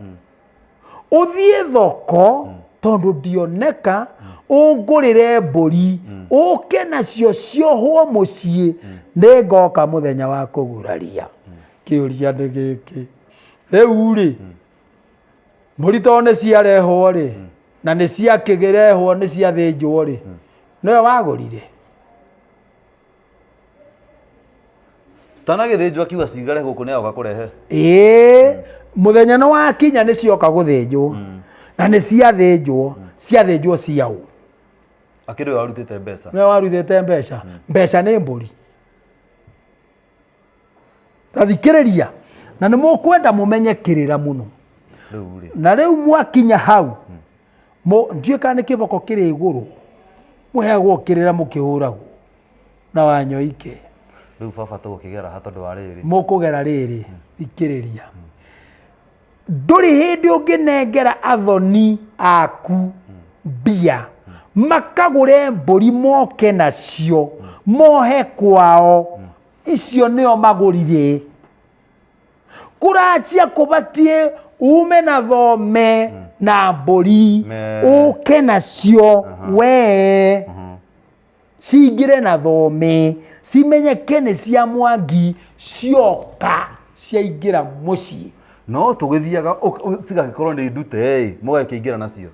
ũthiĩ thoko tondũ ndioneka, ũngũrĩre mbũri ũke nacio ciohwo mũciĩ, nĩngoka mũthenya wa kũguraria. Kĩũria nĩ gĩkĩ rĩu rĩ, mbũri tondũ nĩ ciarehwo rĩ, na nĩ ciakĩrehwo, nĩ ciathĩnjwo rĩ, nĩwe wagũrire? Citanagĩthĩnjwo akiuga cigare gũkũ nĩ agoka kũrehe. Ĩĩ, Mũthenya nĩ wakinya nĩ cioka gũthĩnjwo na nĩ ciathĩnjwo, ciathĩnjwo ciaũ? Akĩrĩ ũyũ warutĩte mbeca. Nĩwe warutĩte mbeca. Mbeca nĩ mbũri. Ta thikĩrĩria, na nĩ mũkwenda mũmenye kĩrĩra mũno. Rĩu rĩ. Na rĩu mwakinya hau, ndiũĩ kana nĩ kĩboko kĩrĩ igũrũ mũheagwo kĩrĩra mũkĩhũragwo na wanyoike. Rĩu baba tũgũkĩgera ha tondũ wa rĩrĩ? Mũkũgera rĩrĩ, thikĩrĩria, ndũrĩ hĩndĩ ũngĩnengera athoni aku mbia makagũre mbũri moke nacio mohe kwao, icio nĩo magũrire. Kũrachia kũbatiĩ ume na thome na mbũri ũke nacio wee, cingĩre na thome cimenyeke nĩ cia Mwangi, cioka ciaingĩra mũciĩ. No tũgĩthiaga cigagĩkorwo nĩ ndute ĩ, mũgakĩingĩra nacio.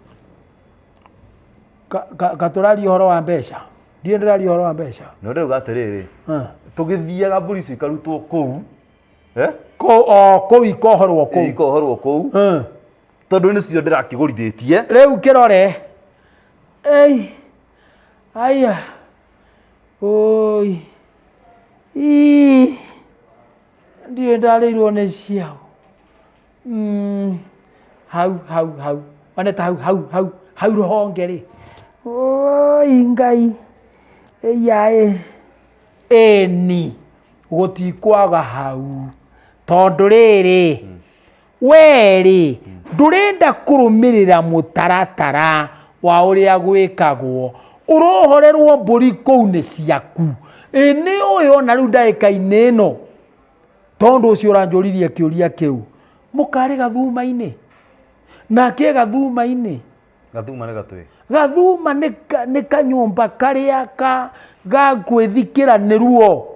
Katũraria ũhoro wa mbeca, ndirĩ ndĩraria ũhoro wa mbeca. No ndĩrauga atĩrĩrĩ, tũgĩthiaga mbũri icio ikarutwo kũu, eh? Kũu, o kũu ikohorwo kũu. Ikohorwo kũu. Tondũ nĩcio ndĩrakĩgũrithĩtie. Rĩu kĩrore. Ei. Aya. Oi. Ii. Ndiũĩ ndarĩirwo nĩ ciao. Hau hau hau. One ta hau hau hau hau rũhonge rĩ. Oi Ngai. Ĩya ĩ. Ĩni. Gũtikwaga hau. Tondũ rĩrĩ, we-rĩ, ndũrenda kũrũmĩrĩra mũtaratara wa ũrĩa gwĩkagwo. Ũrohorerwo mbũri kũu nĩ ciaku. Ĩ nĩ ũĩ ona rĩu ndagĩka-inĩ ĩno, tondũ ũcio ũranjũririe kĩũria kĩu, mũkarĩ gathuma-inĩ? Nake e gathuma-inĩ? Gathuma nĩ gatwĩ? Gathuma nĩ kanyũmba karĩa ga gwĩthikĩra nĩ ruo.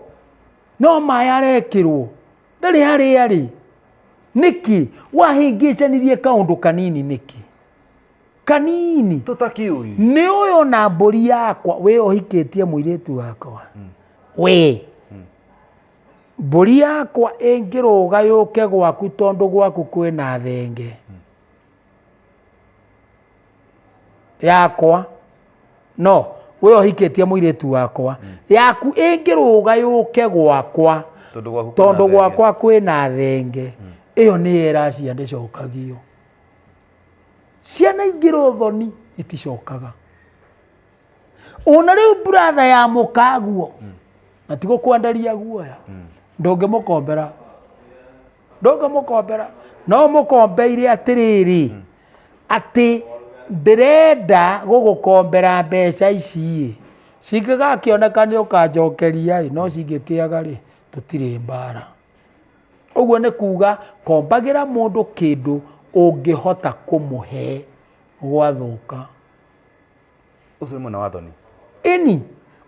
No maĩ arekĩrwo. Ndarĩ harĩa arĩ. Nĩkĩ? Wahĩngĩcanirie kaũndũ kanini nĩkĩ? Kanini. Tũtakĩũĩ. Nĩ ũyũ ona mbũri yakwa, we ũhikĩtie mũirĩtu wakwa. We. Mbũri yakwa ĩngĩrũga yũke gwaku tondũ gwaku kwĩna thenge. Yakwa. No, we ũhikĩtie mũirĩtu wakwa. Yaku ĩngĩrũga yũke gwakwa. Tondũ gwaku kwĩna Tondũ thenge. gwakwa kwĩna thenge. Ĩyo nĩ ĩracia ndĩcokagio. Ciana ingĩra ũthoni iticokaga. Ona rĩu brother ya mũkaguo. Na ti gũkwenderia guoya. Ndũngĩmũkombera. Ndũngĩmũkombera. No mũkombeire atĩrĩrĩ, atĩ ndĩrenda gũgũkombera mbeca ici ĩ, cingĩgakĩoneka nĩ ũkanjokeria ĩ, no cingĩkĩaga rĩ, tũtirĩ mbara. Ũguo nĩ kuga kombagĩra mũndũ kĩndũ ũngĩhota kũmũhe gwathũka. Ũcio nĩ mwena wa thoni. Ĩni,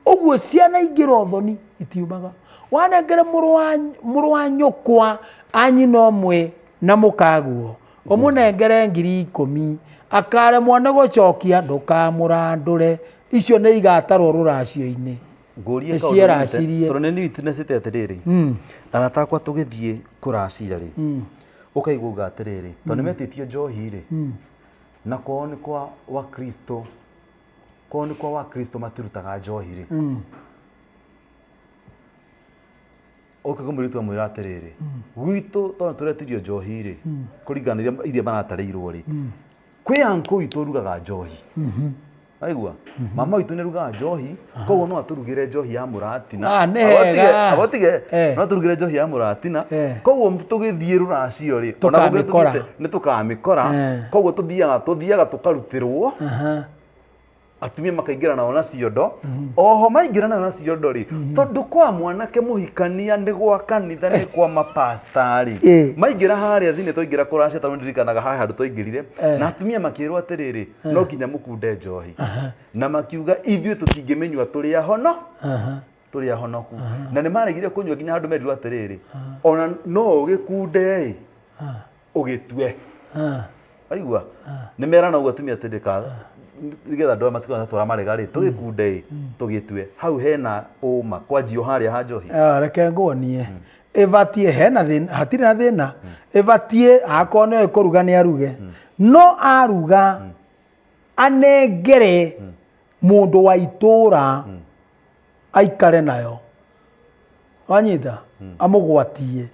ũguo ciana ingĩra ũthoni itiumaga. Wanengere mũrũ wa nyũkwa a nyina ũmwe na mũkaguo, ũmũnengere 10,000, akaremwo nĩ gũcokia ndũkamũrandũre. Icio nĩ igatarwo rũracio-inĩ. Ngũrie Nĩ kaũndũ cieracirie. tondũ nĩ witnessĩte atĩrĩrĩ, arata akwa tũgĩthiĩ kũracia rĩ, ũkaigua uga atĩrĩrĩ, tondũ nĩ metĩtio njohi rĩ, na kwao nĩ kwa Wakristo, kwao nĩ kwa Wakristo matirutaga njohi rĩ, ũkaigua mũirĩtu amwĩra atĩrĩrĩ, gwitũ tondũ tũretirio njohi rĩ, kũringana na iria maratarĩirwo rĩ, kwĩ uncle witũ ũrugaga njohi. Waigua? Mama witũ nĩ arugaga njohi, koguo no atũrugĩre njohi ya mũratina. Ah, nĩ wega. Aba ũtige, no atũrugĩre njohi ya mũratina. Koguo tũgĩthiĩ rũracio rĩ, ona gũthiĩ Tũkamĩkora. tũthiĩte, nĩ tũkamĩkora. Koguo tũthiaga tũkarutĩrwo. Atumia makaingĩra nao na ciondo. Oho maingĩra nao na ciondo rĩ, tondũ kwa mwanake mũhikania nĩ gwa kanitha nĩ kwa mapasta rĩ, maingĩra harĩa thĩinĩ twaingĩra kũracia tondũ ndirikanaga haha handũ twaingĩrire, na atumia makĩrwo atĩrĩrĩ, no nginya mũkunde njohi. Na makiuga ithuĩ tũtingĩmĩnyua tũrĩ ahono. Tũrĩ ahonoku. Na nĩ maregire kũnyua nginya handũ merirwo atĩrĩrĩ, ona no ũgĩkunde ĩ, ũgĩtue. Waigua? Nĩ merana ũguo atumia atĩ ndĩka nĩgetha andũ aya matikona twara marega rĩ, tũgĩkunde ĩ, tũgĩtue. Hau hena ũma kwanjio harĩa ha njohi. Ah, reke nguonie. Ĩbatiĩ hena thĩna, hatirĩ na thĩna. Ĩbatiĩ akorwo nĩoĩ kũruga nĩ aruge, no aruga anengere mũndũ wa itũra aikare nayo, wanyita, amũgwatie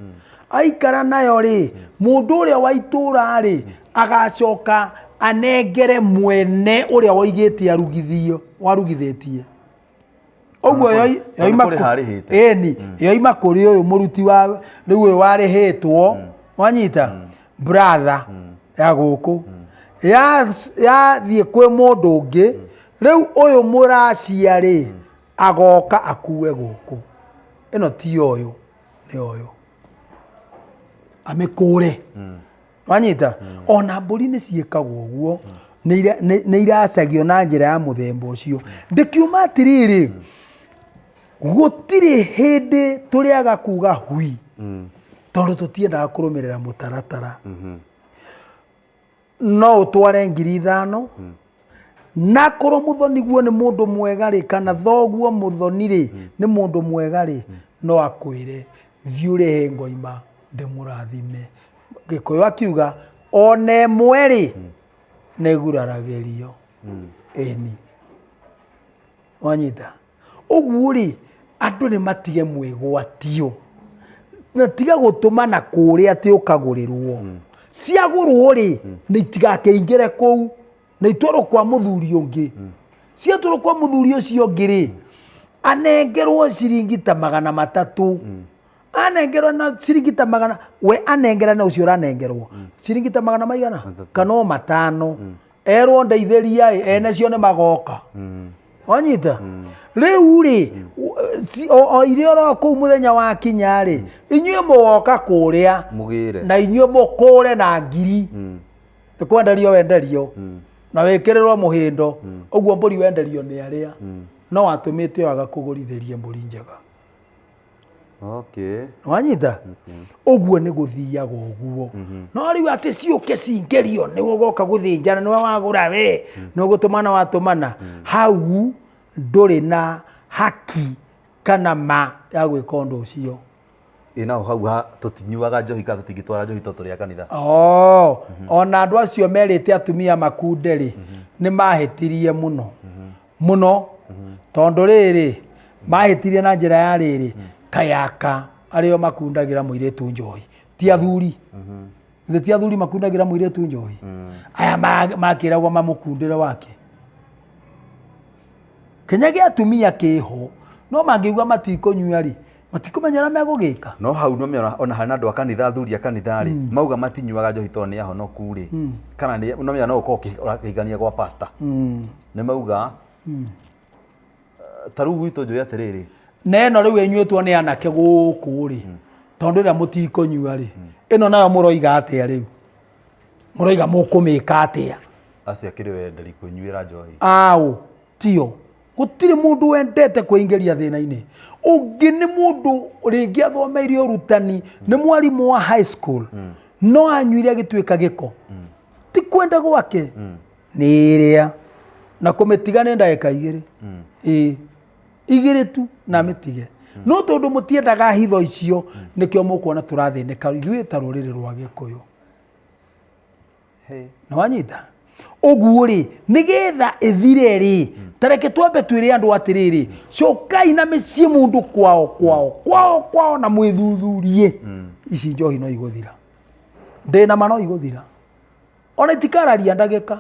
aikara nayo rĩ, mũndũ ũrĩa wa itũra rĩ agacoka anengere mwene ũrĩa woigĩte arugithio, warugithĩtie ũguo. Tondũ Yoima nĩ kũrĩha arĩhĩte. Ĩni, yoima kũrĩ ũyũ mũruti wa rĩu ũyũ warĩhĩtwo, wanyita, brother ya gũkũ yathiĩ kwĩ mũndũ ũngĩ. Rĩu ũyũ mũracia rĩ agoka akue gũkũ, ĩno ti ũyũ, nĩ ũyũ amĩkũre, wanyita. Ona mbũri nĩ ciĩkagwo ũguo, nĩ iracagio na njĩra ya mũthemba ũcio. Ndĩkiuma atĩrĩrĩ, gũtirĩ hĩndĩ tũrĩaga kuga hui, tondũ tũtiendaga kũrũmĩrĩra mũtaratara. No ũtware 5,000, na korwo mũthoni guo nĩ mũndũ mwega rĩ, kana thoguo mũthoni rĩ nĩ mũndũ mwega rĩ, no akwĩre thiĩ ũrehe ngoima ndĩmũrathime. Gĩkũyũ akiuga ona ĩmwe rĩ nĩ guraragĩrio. Ĩni, wanyita ũguo rĩ, andũ nĩ matige mwĩgwatio na tiga gũtũmana kũrĩa atĩ ũkagũrĩrwo. Ciagũrwo rĩ, nĩ itigakĩingĩre kũu, na itwarwo kwa mũthuri ũngĩ. Ciatwarwo kwa mũthuri ũcio ũngĩ rĩ, anengerwo ciringi ta 300, anengerwo na ciringi ta magana, we anengera na ũcio ũranengerwo ciringi ta magana maigana kana o 5, erwo ndeithĩria ĩ, ene cio nĩ magoka, wanyita. Rĩu rĩ, o iria oro kũu mũthenya wa kinya rĩ, inyuĩ mũgoka kũrĩa mũgĩre na inyuĩ mũkũre na ngiri. Nĩ kwenderio wenderio na wĩkĩrĩrwo mũhĩndo ũguo mbũri wenderio nĩ arĩa no watũmĩte o agakũgũrithĩrie mbũri njega. Wanyita ũguo nĩ gũthiaga ũguo. No rĩu atĩ ciũke cingĩrio nĩwe ũgoka gũthĩnjana, nĩwe wagũra, we nĩ ũgũtũmana, watũmana hau ndũrĩ na haki kana ma ya gwĩka ũndũ ũcio. Ĩ naho hau ha tũtinyuaga njohi kana tũtingĩtwara njohi tondũ tũrĩ a kanitha? Oh, ona andũ acio merĩte atumia makunde rĩ, nĩ mahĩtirie mũno mũno, tondũ rĩrĩ mahĩtirie na njĩra ya rĩrĩ, kayaka arĩo makundagĩra mũirĩtu njohi ti athuri. Githĩ ti athuri makundagĩra mũirĩtu njohi? Aya makĩragwo mamũkundĩre wake. Kĩnya gĩa atumia kĩho, no mangĩigua matikũnyua rĩ, matikũmenya ũrĩa megũgĩka. No hau no mĩona ona harĩ na andũ a kanitha, athuri a kanitha rĩ, mauga matinyuaga njohi tondũ nĩ ahonoku rĩ, kana nĩ no menya no ũkorwo ũrakĩhikania gwa pastor, nĩ mauga ta rĩu gwitũ njũĩ atĩrĩrĩ. Na ĩno rĩu ĩnyuĩtwo nĩ anake gũkũ rĩ, tondũ ĩrĩa mũtikũnyua rĩ, ĩno nayo mũroiga atĩa rĩu? Mũroiga mũkũmĩka atĩa? Acio akĩrĩ wenderi kwĩnyuĩra njohi. Aũ tio, gũtirĩ mũndũ wendete kwĩingĩria thĩna-inĩ. Ũngĩ nĩ mũndũ rĩngĩ athomeire ũrutani, nĩ mwarimũ wa high school, no anyuire agĩtuĩka gĩko, ti kwenda gwake. Nĩ ĩrĩa na kũmĩtiga nĩ ndagĩka 2, ĩĩ, 2 tu na mĩtige. No tondũ mũtiendaga hitho icio, nĩkĩo mũkuona tũrathĩnĩka ithuĩ ta rũrĩrĩ rwa Gĩkũyũ. Hey. Nĩ wanyita ũguo rĩ, nĩgetha ĩthire rĩ, tareke twambe twĩre andũ atĩrĩrĩ, cokai na mĩciĩ mũndũ kwao kwao kwao kwao na mwĩthuthurie. Ici njohi no igũthira, ndĩna ma no igũthira, ona itikararia ndagĩka.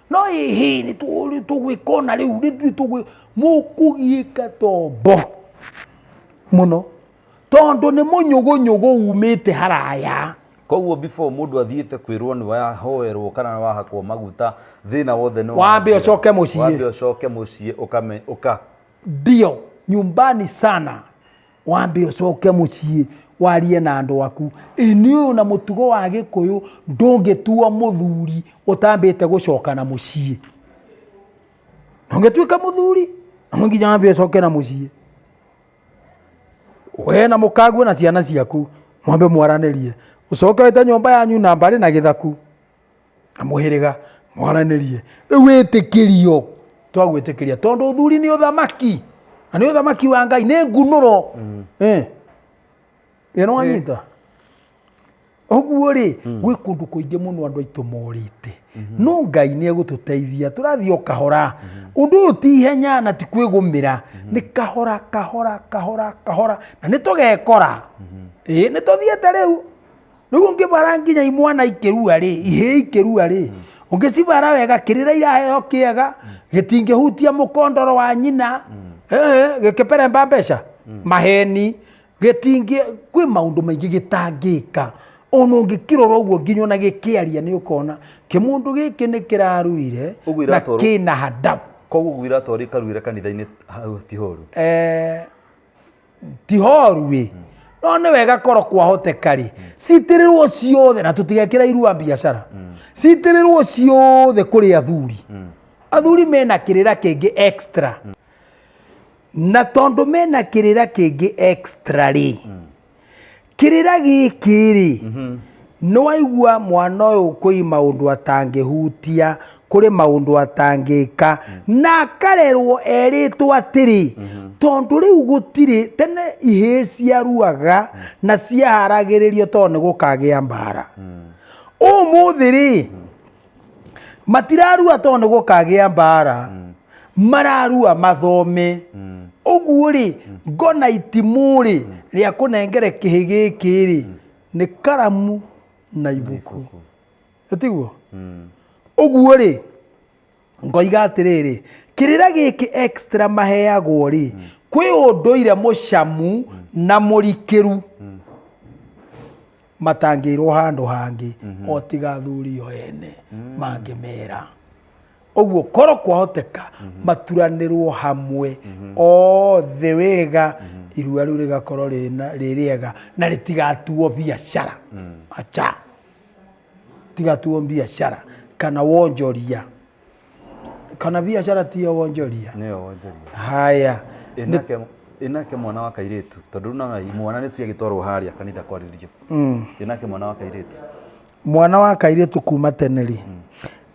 No ĩhĩ nĩ tũgwĩka ona rĩu nĩ tũgwĩ mũkũgiĩka tombo mũno, tondũ nĩ mũnyũgũnyũgũ umĩte haraya. Koguo before mũndũ athiĩte kwĩrwo nĩ wahoerwo kana nĩ wahakwo maguta, thĩna wothe nĩ Wambe wathira. ũcoke mũciĩ. Wambe ũcoke mũciĩ ũka Ndio nyumbani sana, wambe ũcoke mũciĩ warie na andũ aku. Ĩni, ũyũ na mũtugo wa Gĩkũyũ, ndũngĩtuo mũthuri ũtambĩte gũcoka na mũciĩ. Ndũngĩtuĩka mũthuri no nginya wambe ũcoke na mũciĩ, we na mũkaguo na ciana ciaku, mwambe mwaranĩrie, ũcoke wĩte nyũmba yanyu na mbarĩ na gĩthaku na mũhĩrĩga mwaranĩrie. Rĩu wĩtĩkĩrio twagwĩtĩkĩria, tondũ ũthuri nĩ ũthamaki, na nĩ ũthamaki wa Ngai, nĩ ngunũro. Ĩ nĩwanyita? Ũguo rĩ, gwĩ kũndũ kũingĩ mũno andũ aitũ morĩte. No Ngai nĩ egũtũteithia, tũrathiĩ o kahora. Ũndũ ũyũ ti ihenya na ti kwĩgũmĩra, nĩ kahora kahora kahora kahora, na nĩ tũgekora. Ĩĩ nĩ tũthiĩte rĩu. Rĩu ũngĩbara nginya imwana ikĩrua rĩ, ihĩĩ ikĩrua rĩ, ũngĩcibara wega kĩrĩra iraheo kĩega, gĩtingĩhutia mũkondoro wa nyina, gĩkĩperemba mbeca, maheni, gĩtingĩ kwĩ maũndũ maingĩ gĩtangĩka ona ũngĩkĩrora ũguo nginya ona gĩkĩaria nĩ ũkona kĩmũndũ gĩkĩ nĩ kĩraruire Ũguo na iratwarwo- kĩna hadabu. Koguo ũguo iratwarwo ikaruĩra kanitha-inĩ hau ti horu. Ti horu ĩ, no nĩ wega korwo kwahoteka rĩ, citĩrĩrwo ciothe na tũtigekĩra irua biacara, citĩrĩrwo ciothe kũrĩ athuri. Athuri mena kĩrĩra kĩngĩ extra. Na tondũ mena kĩrĩra kĩngĩ extra rĩ, kĩrĩra gĩkĩ rĩ, nĩwaigua mwana ũyũ kwĩ maũndũ atangĩhutia, kũrĩ maũndũ atangĩka, na akarerwo erĩtwo atĩrĩ, tondũ rĩu gũtirĩ, tene ihĩĩ ciaruaga na ciaharagĩrĩrio tondũ nĩ gũkagĩa mbara. Ũmũthĩ rĩ, matirarua tondũ nĩ gũkagĩa mbara, mararua mathome. Ũguo rĩ, ngona itimũ rĩ, rĩa kũnengere kĩhĩ gĩkĩ rĩ, nĩ karamu na ibuku. Ĩtiguo? Ũguo rĩ, ngoiga atĩrĩrĩ, kĩrĩra gĩkĩ extra maheagwo rĩ, kwĩ ũndũire mũcamu na mũrikĩru. Matangĩirwo handũ hangĩ o tiga athuri o ene mangĩmera. Ũguo korwo kwahoteka maturanĩrwo hamwe othe wega, irua rĩu rĩgakorwo rĩ rĩega na rĩtigatuo biacara. Acha, tigatuo biacara kana wonjoria. Kana biacara tiyo wonjoria? Nĩyo wonjoria. Haya. Ĩnake ĩnake mwana wa kairĩtu tondũ rĩu naga imwana nĩ ciagĩtwarwo harĩa kanitha kwarĩrio. Ĩnake mwana wa kairĩtu. Mwana wa kairĩtu kuma tene rĩ,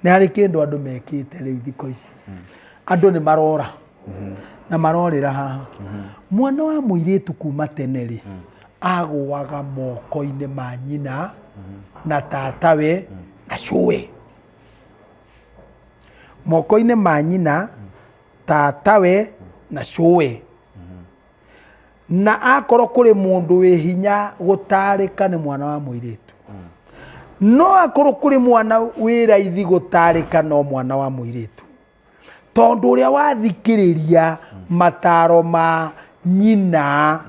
nĩ harĩ kĩndũ andũ mekĩte rĩu thikũ ici. Andũ nĩ marora na marorĩra haha. Mwana wa mũirĩtu kuma tene rĩ, agũaga moko-inĩ ma nyina na tatawe na cũwe. Moko-inĩ ma nyina, tatawe na cũwe. Na akorwo kũrĩ mũndũ wĩ hinya gũtarĩka nĩ mwana wa mũirĩtu. No akorwo kũrĩ mwana wĩ raithi gũtarĩka no mwana wa mũirĩtu. Tondũ ũrĩa wathikĩrĩria mataro ma nyina,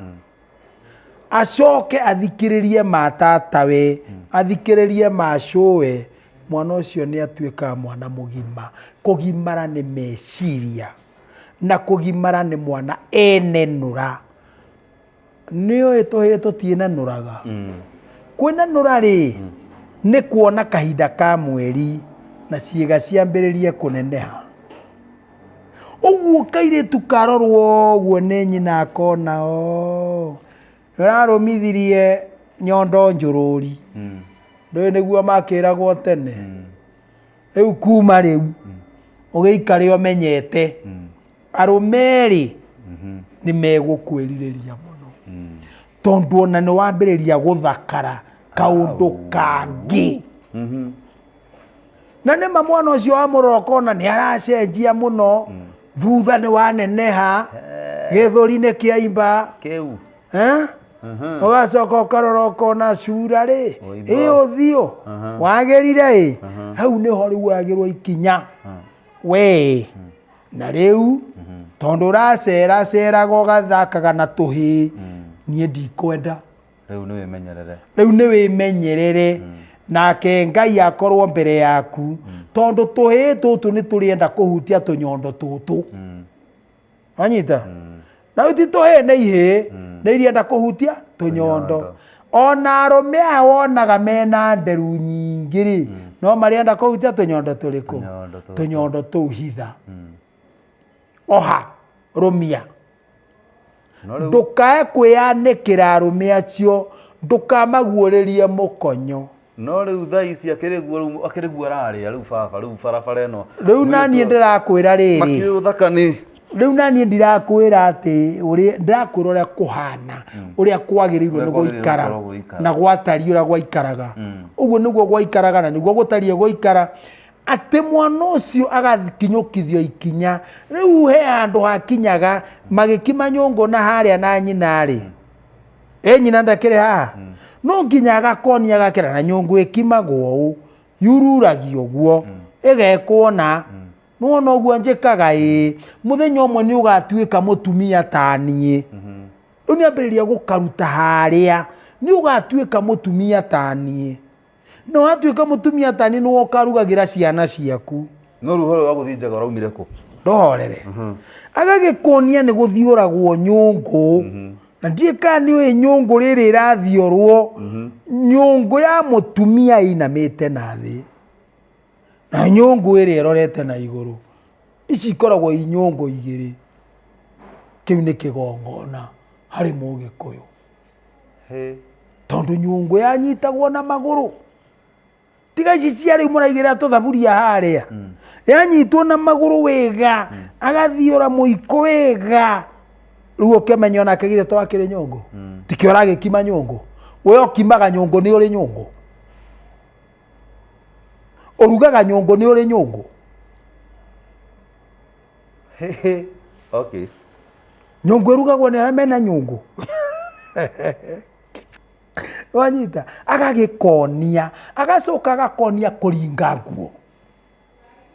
acoke athikĩrĩrie ma tatawe, athikĩrĩrie ma cũwe, mwana ũcio nĩ atuĩkaga mwana mũgima. Kũgimara nĩ meciria, na kũgimara nĩ mwana enenũra. Nĩ ũĩ tũhĩĩ tũtiĩnenũraga? Kwĩnenũra rĩ, nĩ kuona kahinda ka mweri na ciĩga ciambĩrĩrie kũneneha. Ũguo kairĩtu karorwo ũguo nĩ nyina akona oo, nĩ ũrarũmithirie nyondo njũrũri. Ndũĩ nĩguo makĩragwo tene? Rĩu kuma rĩu, ũgĩikare ũmenyete, arũme rĩ, nĩ megũkwĩrirĩria mũno. Tondũ ona nĩ wambĩrĩria gũthakara kaũndũ kangĩ. Na nĩ ma mwana ũcio wamũrora ũkona nĩ aracenjia mũno, thutha nĩ waneneha, gĩthũri nĩ kĩaimba. Kĩu. Ũgacoka ũkarora ũkona cura rĩ, Ũimba. ĩ ũthiũ, wagĩrire ĩ. Hau nĩho rĩu wagĩrwo ikinya. We, na rĩu, tondũ ũraceraceraga ũgathakaga na tũhĩĩ, niĩ ndikwenda. Rĩu nĩ wĩmenyerere. Rĩu nĩ wĩmenyerere. Nake Ngai akorwo mbere yaku. Tondũ tũhĩĩ tũtũ nĩ tũrĩenda kũhutia tũnyondo tũtũ. Wanyita? Na rĩu ti tũhĩĩ nĩ ihĩĩ, nĩ irienda kũhutia tũnyondo. Ona arũme aya wonaga mena nderu nyingĩ rĩ, no marĩenda kũhutia tũnyondo tũrĩkũ? Tũnyondo tũtũ. Tũnyondo tũu hitha. Oha, rũmia. No rĩu Ndũkae kwĩyanĩkĩra arũme acio, ndũkamaguũrĩrie mũkonyo. No rĩu thaa ici akĩrĩ guo rĩu akĩrĩ guo ararĩa rĩu baba rĩu barabara ĩno. Rĩu na niĩ ndĩrakwĩra rĩrĩ. Makĩũĩ ũthaka nĩ. Rĩu naniĩ ndirakwĩra atĩ ũrĩa ndirakwĩra ũrĩa kũhana, ũrĩa kwagĩrĩirwo Ũrĩa nĩ kwagĩrĩirwo gũikara gũkorwo gũgĩikara. na gwatariĩ ũrĩa gwaikaraga. Ũguo nĩguo gwaikaraga na nĩguo gũtariĩ gũikara, atĩ mwana ũcio agakinyũkithio ikinya. Rĩu he handũ hakinyaga magĩkima nyũngũ na harĩa na nyina rĩ, ĩ nyina ndakĩrĩ haha, no nginya agakonia agakĩra na nyũngũ ĩkimagwo ũũ, yururagio ũguo, ĩgekwo na nĩwona ũguo njĩkaga ĩĩ, mũthenya ũmwe nĩ ũgatuĩka mũtumia ta niĩ. Rĩu nĩ ambĩrĩria gũkaruta harĩa, nĩ ũgatuĩka mũtumia ta niĩ, na watuĩka mũtumia ta niĩ nĩwe ũkarugagĩra ciana ciaku. No rĩu ũhoro wa gũthiĩ njaga ũraumire kũ? Ndũhorere. Agagĩkuonia nĩ gũthiũragwo nyũngũ, na ndiũĩ kana nĩ ũĩ nyũngũ rĩrĩ ĩrathiorwo, nyũngũ ya mũtumia ĩinamĩte na thĩ, na nyũngũ ĩrĩa ĩrorete na igũrũ. Ici ikoragwo i nyũngũ igĩrĩ. Kĩu nĩ kĩgongona harĩ Mũgĩkũyũ. Tondũ nyũngũ yanyitagwo na magũrũ. Tiga ici cia rĩu mũraigĩrĩra tũthaburia harĩa. Yanyitwo na magũrũ wega, agathiũra mũiko wega. Rĩu ũkĩmenya onake githĩ to akĩrĩ nyũngũ. Tikĩo ũragĩkima nyũngũ. We ũkimaga nyũngũ nĩ ũrĩ nyũngũ. Ũrugaga nyũngũ nĩ ũrĩ nyũngũ. Okay. Nyũngũ ĩrugagwo nĩ arĩa mena nyũngũ. Wanyita, agagĩkonia, agacoka agakonia kũringa nguo.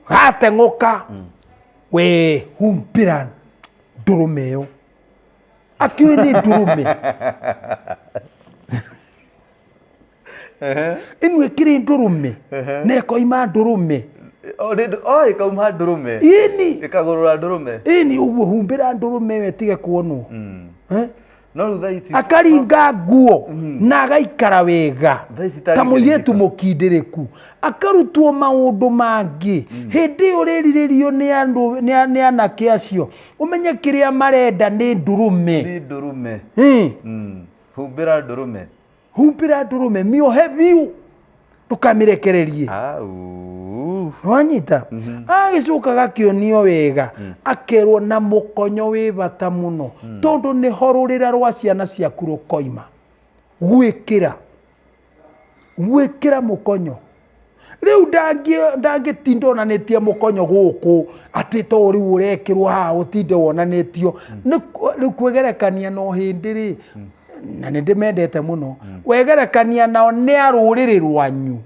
Gateng'ũka, we humbĩra ndũrũme ĩyo. Akĩũĩ nĩ ndũrũme. Ĩno ĩkĩrĩ ndũrũme, na ĩkoima ndũrũme. O, ĩkauma ndũrũme. Ĩni. Ĩkagũrũra ndũrũme. Ĩni ũguo, humbĩra ndũrũme ĩyo ĩtige kuonwo. No rĩu thaa ici Akaringa nguo na agaikara wega Thaa ici ta mũirĩtu itangĩringĩka. mũkindĩrĩku, akarutwo maũndũ mangĩ. Hĩndĩ ĩyo ũrĩrirĩrio nĩ andũ, nĩ anake acio, ũmenye kĩrĩa marenda nĩ ndũrũme. Nĩ ndũrũme. Humbĩra ndũrũme. Humbĩra ndũrũme, mĩohe biũ, ndũkamĩrekererie. Au. Wanyita? Agĩcoka agakĩonio wega, akerwo na mũkonyo wĩ bata mũno, tondũ nĩho rũrĩra rwa ciana ciaku rũkoima. Gwĩkĩra. Gwĩkĩra mũkonyo. Rĩu ndangĩtinda onanĩtie mũkonyo gũkũ, atĩ to rĩu ũrekĩrwo haha ũtinde wonanĩtio. Rĩu kwĩgerekania na ũhĩndĩ rĩ, na nĩ ndĩmendete mũno, wegerekania nao nĩ a rũrĩrĩ rwanyu.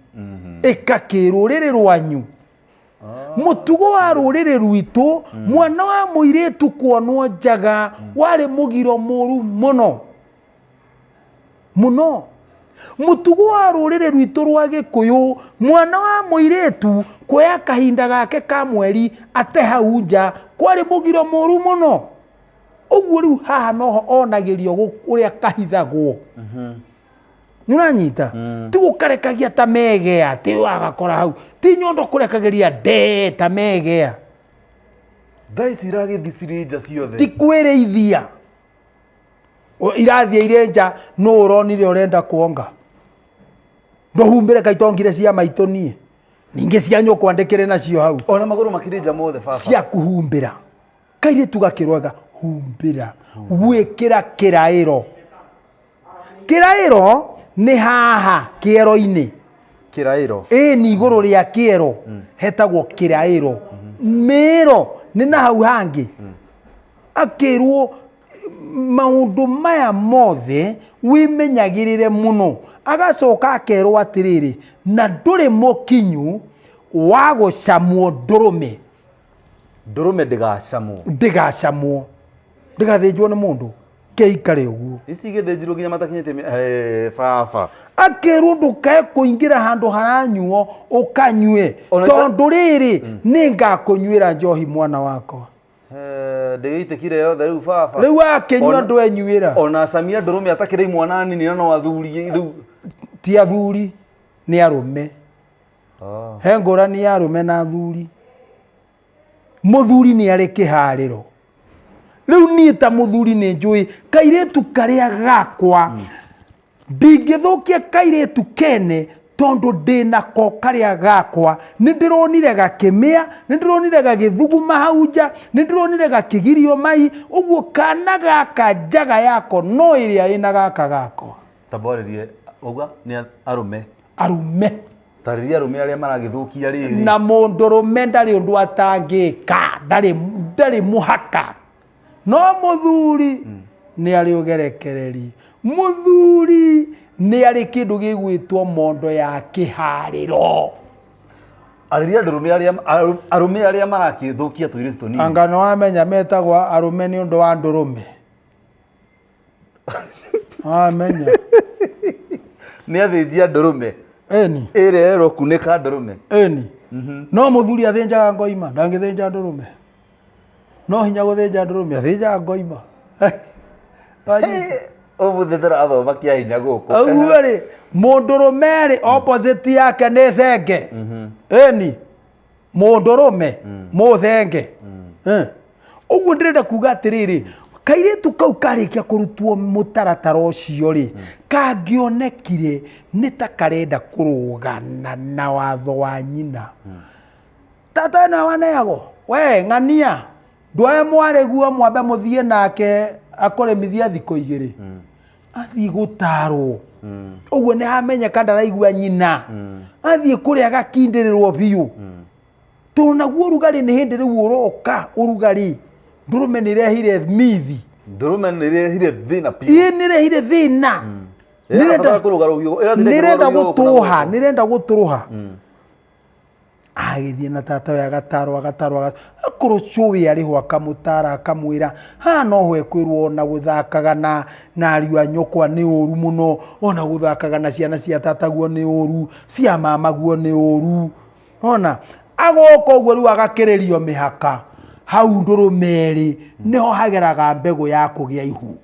Ĩka kĩrũrĩrĩ rwanyu. Mũtugo wa rũrĩrĩ rwitũ, mwana wa mũirĩtu kuonwo njaga warĩ mũgiro mũru mũno. Mũno. Mũtugo wa rũrĩrĩ rwitũ rwa Gĩkũyũ, mwana wa mũirĩtu kuoya kahinda gake ka mweri ate hau nja kwarĩ mũgiro mũru mũno. Ũguo rĩu haha noho onagĩrio ũrĩa kahithagwo. Nĩ ũranyita? Ti gũkarekagia ta megea, ti wagakora hau. Ti nyondo kũrekagĩria ndee ta megea. Thaa ici iragĩthiĩ cirĩ nja ciothe. Ti kwĩrĩithia. Irathiĩ irĩ nja, nũ ũronire ũrenda kuonga? Ndũhumbĩre kaitongire cia maitũ niĩ. Ningĩ cia nyũkwa ndĩkĩrĩ nacio hau. Ona magũrũ makĩrĩ nja mothe baba. Cia kũhumbĩra. Kairĩtu gakĩrwaga, humbĩra. Gwĩkĩra kĩraĩro. Kĩraĩro nĩ haha kĩero-inĩ. Kĩraĩro. Ĩĩ nĩ igũrũ rĩa kĩero hetagwo kĩraĩro. Mĩĩro nĩ na hau hangĩ. Akĩrwo maũndũ maya mothe wĩmenyagĩrĩre mũno. Agacoka akerwo atĩrĩrĩ, na ndũrĩ mũkinyu wa gũcamwo ndũrũme. Ndũrũme ndĩgacamwo. Ndĩgacamwo. Ndĩgathĩnjwo nĩ mũndũ. Kĩikare ũguo. Ici igĩthĩnjirwo nginya matakinyĩte baba. Akĩrwo ndũkae kũingĩra handũ haranyuo ũkanyue. Tondũ rĩrĩ, nĩngakũnyuĩra njohi mwana wakwa. Ndĩgĩitĩkire yothe rĩu baba. Rĩu akĩnyua ndwenyuĩra. Ona acamia ndũrũme atakĩrĩ imwana nini na no athuri rĩu. Ti athuri, nĩ arũme. He ngũrani ya arũme na athuri. Mũthuri nĩ arĩ kĩharĩro. Rĩu niĩ ta mũthuri nĩ njũĩ kairĩtu karĩa gakwa ndingĩthũkia kairĩtu kene Tondũ ndĩ nako karĩa gakwa, nĩ ndĩronire gakĩmĩa, nĩ ndĩronire gagĩthuguma hau nja, nĩ ndĩronire gakĩgirio mai, ũguo kana gaka njaga yako no ĩrĩa ĩna gaka gakwa. Tamborĩrie uga nĩ arũme. Arũme. Tarĩria arũme arĩa maragĩthũkia rĩrĩ. Na mũndũrũme ndarĩ ũndũ atangĩka, ndarĩ ndarĩ mũhaka. No mũthuri nĩ arĩ ũgerekereri. Mũthuri nĩ arĩ kĩndũ gĩgwĩtwo mondo ya kĩharĩro. Arĩria ndũrũme arĩa arũme arĩa marakĩthũkia tũirĩtu tũnini. Anga nĩ wamenya metagwo arũme nĩ ũndũ wa ndũrũme. Wamenya. Nĩ athĩnji a ndũrũme. Ĩni. Ĩrĩa ĩrwo kunĩka ndũrũme. Ĩni. No mũthuri athĩnjaga ngoima, ndangĩthĩnja ndũrũme. No hinya gũthĩnja ndũrũme, athĩnjaga ngoima. Ũmũthĩ tũrathoma kĩa hinya gũkũ. Ũguo rĩ, mũndũrũme rĩ, opposite yake nĩ thenge. Ĩni. Mũndũrũme, mũthenge. Ũguo ndĩrenda kuga atĩrĩrĩ, kairĩtu kau karĩkia kũrutwo mũtaratara ũcio rĩ, kangĩonekire nĩ ta karenda kũrũgana na watho wa nyina. Tata ĩno waneagwo, we ng'ania, ndwoe mwarĩ guo mwambe mũthiĩ nake akũrĩmithia thikũ igĩrĩ. Athiĩ gũtarwo. Ũguo nĩ hamenyeka ndaraigua nyina. Athiĩ kũrĩa agakindĩrĩrwo biũ. Tondũ naguo ũrugarĩ nĩ hĩndĩ rĩu ũroka, ũrugarĩ. Ndũrũme nĩ ĩrehire mithi. Ndũrũme nĩ ĩrehire thĩna biũ. Ĩĩ nĩ ĩrehire thĩna. Ĩrabatara kũrũga rũhiũ, ĩrathiĩ Nĩ ĩrenda ĩkĩrũga rũhiũ gũkũ na gũtũha, gũkũ. nĩ ĩrenda gũtũrũha. Agĩthiĩ na tata we agatarwo, agatarwo, agatarwo. Akorwo cũwe arĩ ho akamũtara, akamwĩra, haha no ho ekwĩrwo ona gũthakaga na ariũ a nyũkwa nĩ ũru mũno, ona gũthakaga na ciana cia tataguo nĩ ũru, cia mamaguo nĩ ũru. Ona agoka ũguo rĩu agakĩrĩrio mĩhaka, hau ndũrũme ĩrĩ, nĩho hageraga mbegũ ya kũgĩa ihu.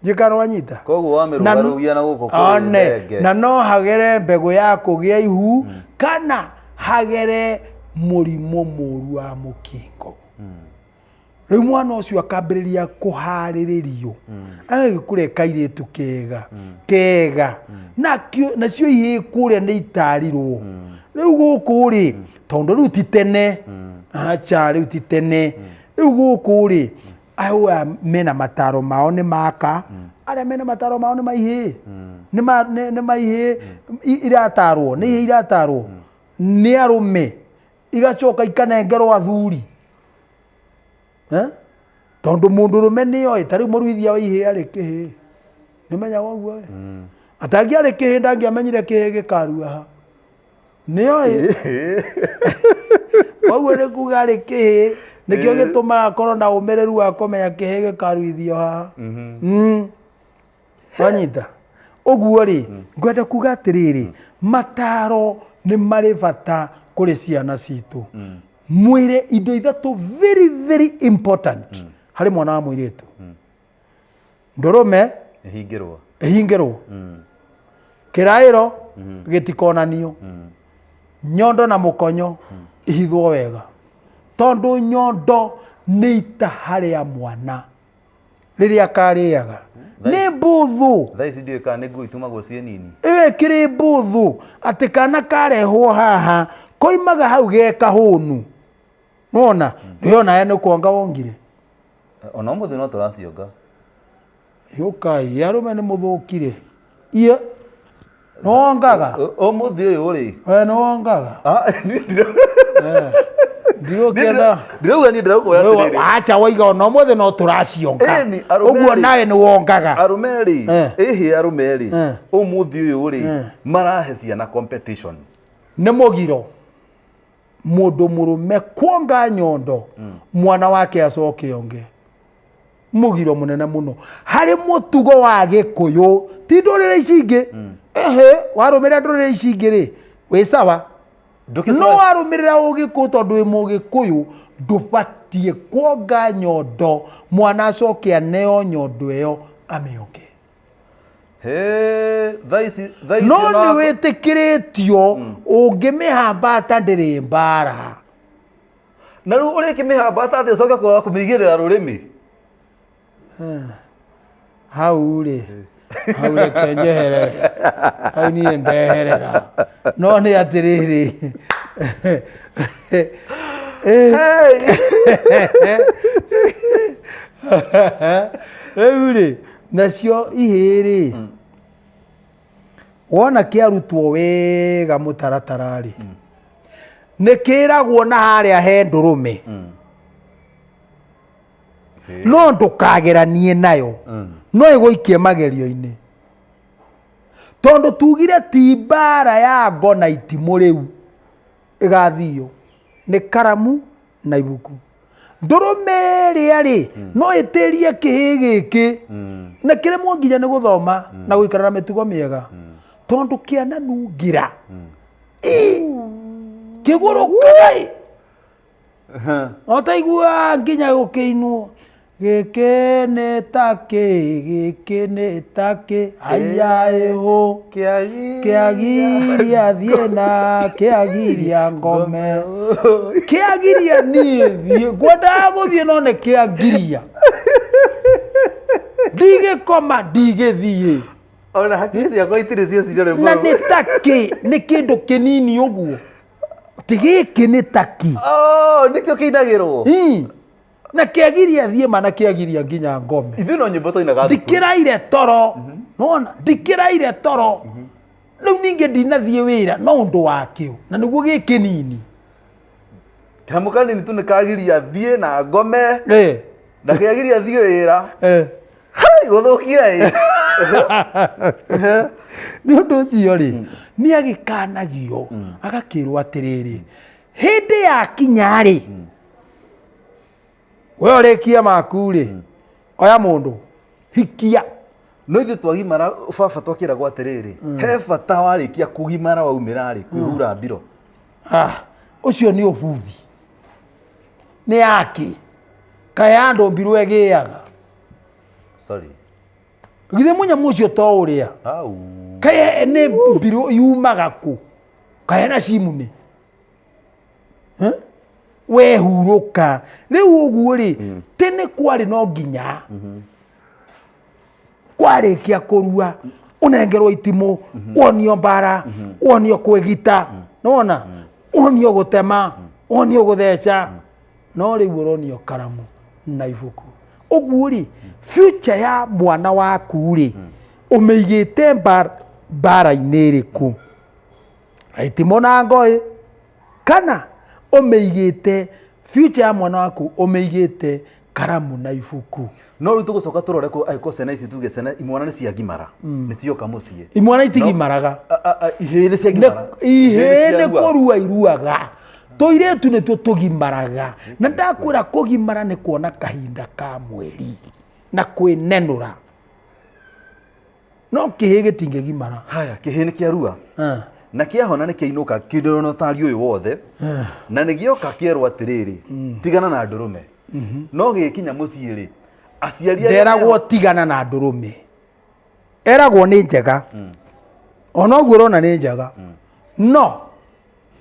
Njikara wanyita. Koguo wamĩrũgarũgia na gũkũ kũrĩ One, thenge. na no hagere mbegũ ya kũgĩa ihu, kana hagere mũrimũ mũru wa mũkingo. Rĩu mwana ũcio akambĩrĩria kũharĩrĩrio. Agagĩkũra kairĩtu kega, kega. Nakĩo, nacio ihĩĩ kũrĩa nĩ itarirwo. Rĩu gũkũ rĩ, tondũ rĩu ti tene. Acha, rĩu ti tene. Rĩu gũkũ rĩ, aya mena mataro mao nĩ maka, arĩa mena mataro mao nĩ maihĩĩ. Nĩ nĩ maihĩĩ iratarwo, nĩ ihĩĩ iratarwo. Nĩ arũme, igacoka ikanengerwo athuri. Tondũ mũndũrũme nĩoĩ, ta rĩu mũruithia wa ihĩĩ arĩ kĩhĩĩ. Nĩũmenyaga ũguo we? Atangĩarĩ kĩhĩĩ ndangĩamenyire kĩhĩĩ gĩkarua ha. Nĩoĩ. Koguo nĩ kuga arĩ kĩhĩĩ, nĩkĩo gĩtũmaga akorwo na ũmĩrĩru wa kũmenya kĩhĩĩ gĩkaruithio haha. Wanyita? Ũguo rĩ, ngwenda kuga atĩrĩrĩ, mataro nĩ marĩ bata kũrĩ ciana citũ. Mwĩre indo ithatũ very very important harĩ mwana wa mũirĩtu. Ndũrũme ĩhingĩrwo. ĩhingĩrwo. Kĩraĩro gĩtikonanio. Nyondo na mũkonyo ihithwo wega. Tondũ nyondo nĩ itaha rĩa mwana rĩrĩa karĩaga. Nĩ mbũthũ. Thaa ici ndiũĩ kana nĩ nguo itumagwo ciĩ nini. Ĩyo ĩkĩrĩ mbũthũ atĩ kana karehwo haha koimaga hau ge kahũnu. Nĩwona? Nĩwona we nĩ kuonga wongire. Ona ũmũthĩ no tũracionga. Yũkai, arũme nĩ mũthũkire. Iye. Nĩwongaga? Ũmũthĩ ũyũ rĩ. We nĩwongaga? Ndigũkĩenda. Ndirauga niĩ ndĩrakwĩra atĩrĩrĩ. Acha waiga ona ũmũthĩ no tũracionga. Ĩni, arũme Ũguo rĩ. nawe nĩwongaga. Arũme rĩ, ĩhĩ arũme rĩ, ũmũthĩ ũyũ rĩ, marahe ciana competition. Nĩ mũgiro mũndũ mũrũme kuonga nyondo mwana wake acoke onge. Mũgiro mũnene mũno harĩ mũtugo wa Gĩkũyũ, ti ndũrĩrĩ ici ingĩ. Ehe, warũmĩrĩra ndũrĩrĩ ici ingĩ rĩ, wĩ sawa. No warũmĩrĩra Ũgĩkũyũ tondũ wĩ Mũgĩkũyũ, ndũbatiĩ kuonga nyondo mwana acoke aneo nyondo ĩyo amĩonge. He, thaa ici, thaa ici No ona nĩ wĩtĩkĩrĩtio ũngĩmĩhambata ndĩrĩ mbara. Na rĩu ũrĩkĩmĩhambata atĩa ũcoke kwaga kũmĩigĩrĩra rũrĩmĩ? Hau rĩ, Hau reke njeherere, hau niĩ ndeherera. No nĩ atĩrĩrĩ, rĩu rĩ, nacio ihĩĩ rĩ, wona kĩarutwo wega mũtaratara rĩ, nĩ kĩragwo na harĩa he ndũrũme, no ndũkageranie nayo, no ĩgũikie magerio-inĩ, tondũ tugire ti mbara ya ngo na itimũ rĩu ĩgathio nĩ karamu na ibuku. Ndũrũme ĩrĩa rĩ, no ĩtĩrie kĩhĩ gĩkĩ na kĩremwo nginya nĩ gũthoma na gũikara na mĩtugo mĩega, tondũ kĩananungĩra kĩgũrũkaga ĩ otaigua nginya gũkĩinwo gĩkĩ nĩ takĩ, gĩkĩ nĩ takĩ, haiya ĩhũ kĩagiria thiĩ na kĩagiria ngome, kĩagiria niĩ thiĩ, ngwendaga gũthiĩ no nĩ kĩagiria, ndigĩkoma ndigĩthiĩ. Ona hakiri ciakwa itirĩ ciecira rwĩmbo Na rũu. Nĩ takĩ, nĩ kĩndũ kĩnini ũguo, ti gĩkĩ nĩ taki. Oh, nĩkĩo kĩinagĩrwo. Ii. Na kĩagiria thiĩ ma na kĩagiria nginya ngome. Ithuĩ no nyĩmbo twainaga thukuru. Ndikĩraire toro, nona ndikĩraire toro rĩu, ningĩ ndinathiĩ wĩra no ũndũ wakĩo, na nĩguo gĩ kĩnini. Kanyamũ kanini tu nĩkagiria thiĩ na ngome na kĩagiria thiĩ wĩra. Hai, gũthũkire ĩ. Nĩ ũndũ ũcio rĩ, nĩ agĩkanagio agakĩrwo atĩrĩrĩ, hĩndĩ ya kinya rĩ, we ũrĩkie maku rĩ, oya mũndũ hikia. No ithuĩ twagimara, baba, twakĩragwo atĩrĩrĩ, he bata warĩkia kũgimara waumĩra rĩ kwĩhura mbiro. Ah, ũcio nĩ ũbuthi, nĩ yake kaĩ andũ mbirũ ĩgĩaga. Sorry. Githĩ mũnyamũ ũcio to ũrĩa Au. Kaĩ nĩ mbirũ yumaga kũ? Kaĩ na cimunĩ wehurũka rĩu ũguo rĩ, tene kwarĩ no nginya kwarĩkia kũrua ũnengerwo itimũ, wonio mbara, wonio kwĩgita, nĩwona, wonio gũtema, wonio gũtheca, no rĩu ũronio karamu na ibuku. Ũguo rĩ, future ya mwana waku rĩ, ũmĩigĩte mbara-inĩ ĩrĩkũ? Itimũ na ngũĩ, kana ũmĩigĩte future ya mwana waku ũmĩigĩte karamu na ibuku? No rĩu tũgũcoka tũrore kũ angĩkorwo ciana ici, tuge ciana imwana nĩ ciagimara, nĩ cioka mũciĩ. Imwana itigimaraga. Ihĩĩ nĩ ciagimara. Ihĩĩ nĩ kũrua iruaga, tũirĩtu nĩtuo tũgimaraga. Na ndakwĩra kũgimara nĩ kuona kahinda ka mweri na kwĩnenũra, no kĩhĩĩ gĩtingĩgimara. Haya, kĩhĩĩ nĩ kĩarua na kĩahona, nĩ kĩainũka kĩndĩrona ũtari ũyũ wothe, na nĩ gĩoka kĩerwo atĩrĩrĩ, tigana na ndũrũme. No gĩkinya mũciĩ rĩ, aciari arĩa Nderagwo tigana na ndũrũme, eragwo nĩ njega. Ona ũguo ũrona nĩ njega, no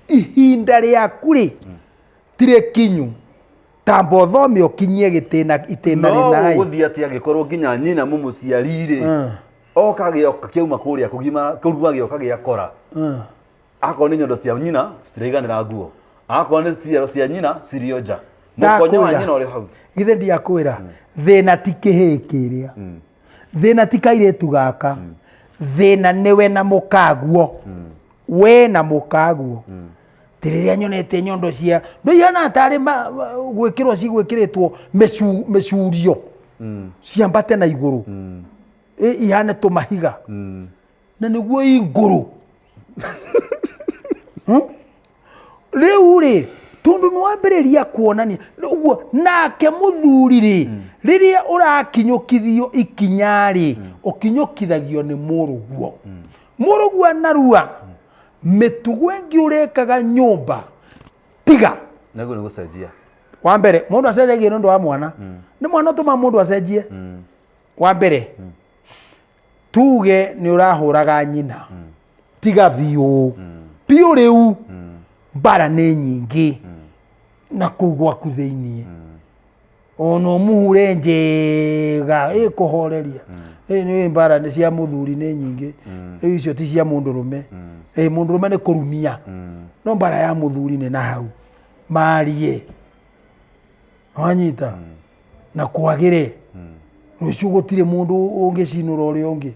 ihinda rĩaku rĩ tirĩ kinyu, tamba ũthome ũkinyie gĩtĩna itĩna No rĩna. gũgũthiĩ atĩ angĩkorwo nginya nyina mũmũciari rĩ, oka gĩoka kĩauma kũrĩa kũgima kũrua, gĩoka gĩakora akorwo nĩ nyondo cia nyina citiraiganĩra nguo, akorwo nĩ ciero cia nyina cirio nja, mũkonyo wa Ndakwĩra. nyina ũrĩ hau. Githĩ ndiakwĩra thĩna ti kĩhĩĩ kĩrĩa, thĩna ti kairĩtu gaka, thĩna nĩwe na mũkaguo, we na mũkaguo. Ti rĩrĩa nyonete nyondo cia ndũihana tarĩ gwĩkĩrwo cigwĩkĩrĩtwo mĩcurio ciambate na igũrũ, ihane tũmahiga, na nĩguo i ngũrũ. Rĩu rĩ, tondũ nĩ wambĩrĩria kuonania ũguo nake mũthuri rĩ, rĩrĩa ũrakinyũkithio ikinya rĩ, ũkinyũkithagio nĩ mũrũguo. Mũrũguo anarua mĩtugo ĩngĩ ũrekaga nyũmba tiga. Naguo nĩ gũcenjia. Wa mbere, mũndũ acenjagia nĩ ũndũ wa mwana, nĩ mwana ũtũmaga mũndũ acenjie. Wa mbere, tuge nĩ ũrahũraga nyina, tiga biũ biũ. Rĩu mbara nĩ nyingĩ na kũu gwaku thĩiniĩ. Ona ũmũhure njega ĩkũhoreria. Ĩ nĩ mbara nĩ cia mũthuri nĩ nyingĩ. Rĩu icio ti cia mũndũrũme. Ĩ mũndũrũme nĩ kũrumia. No mbara ya mũthuri nĩ na hau. Marie. Wanyita? Na kwagĩre. Rũciũ gũtirĩ mũndũ ũngĩcinũra ũrĩa ũngĩ.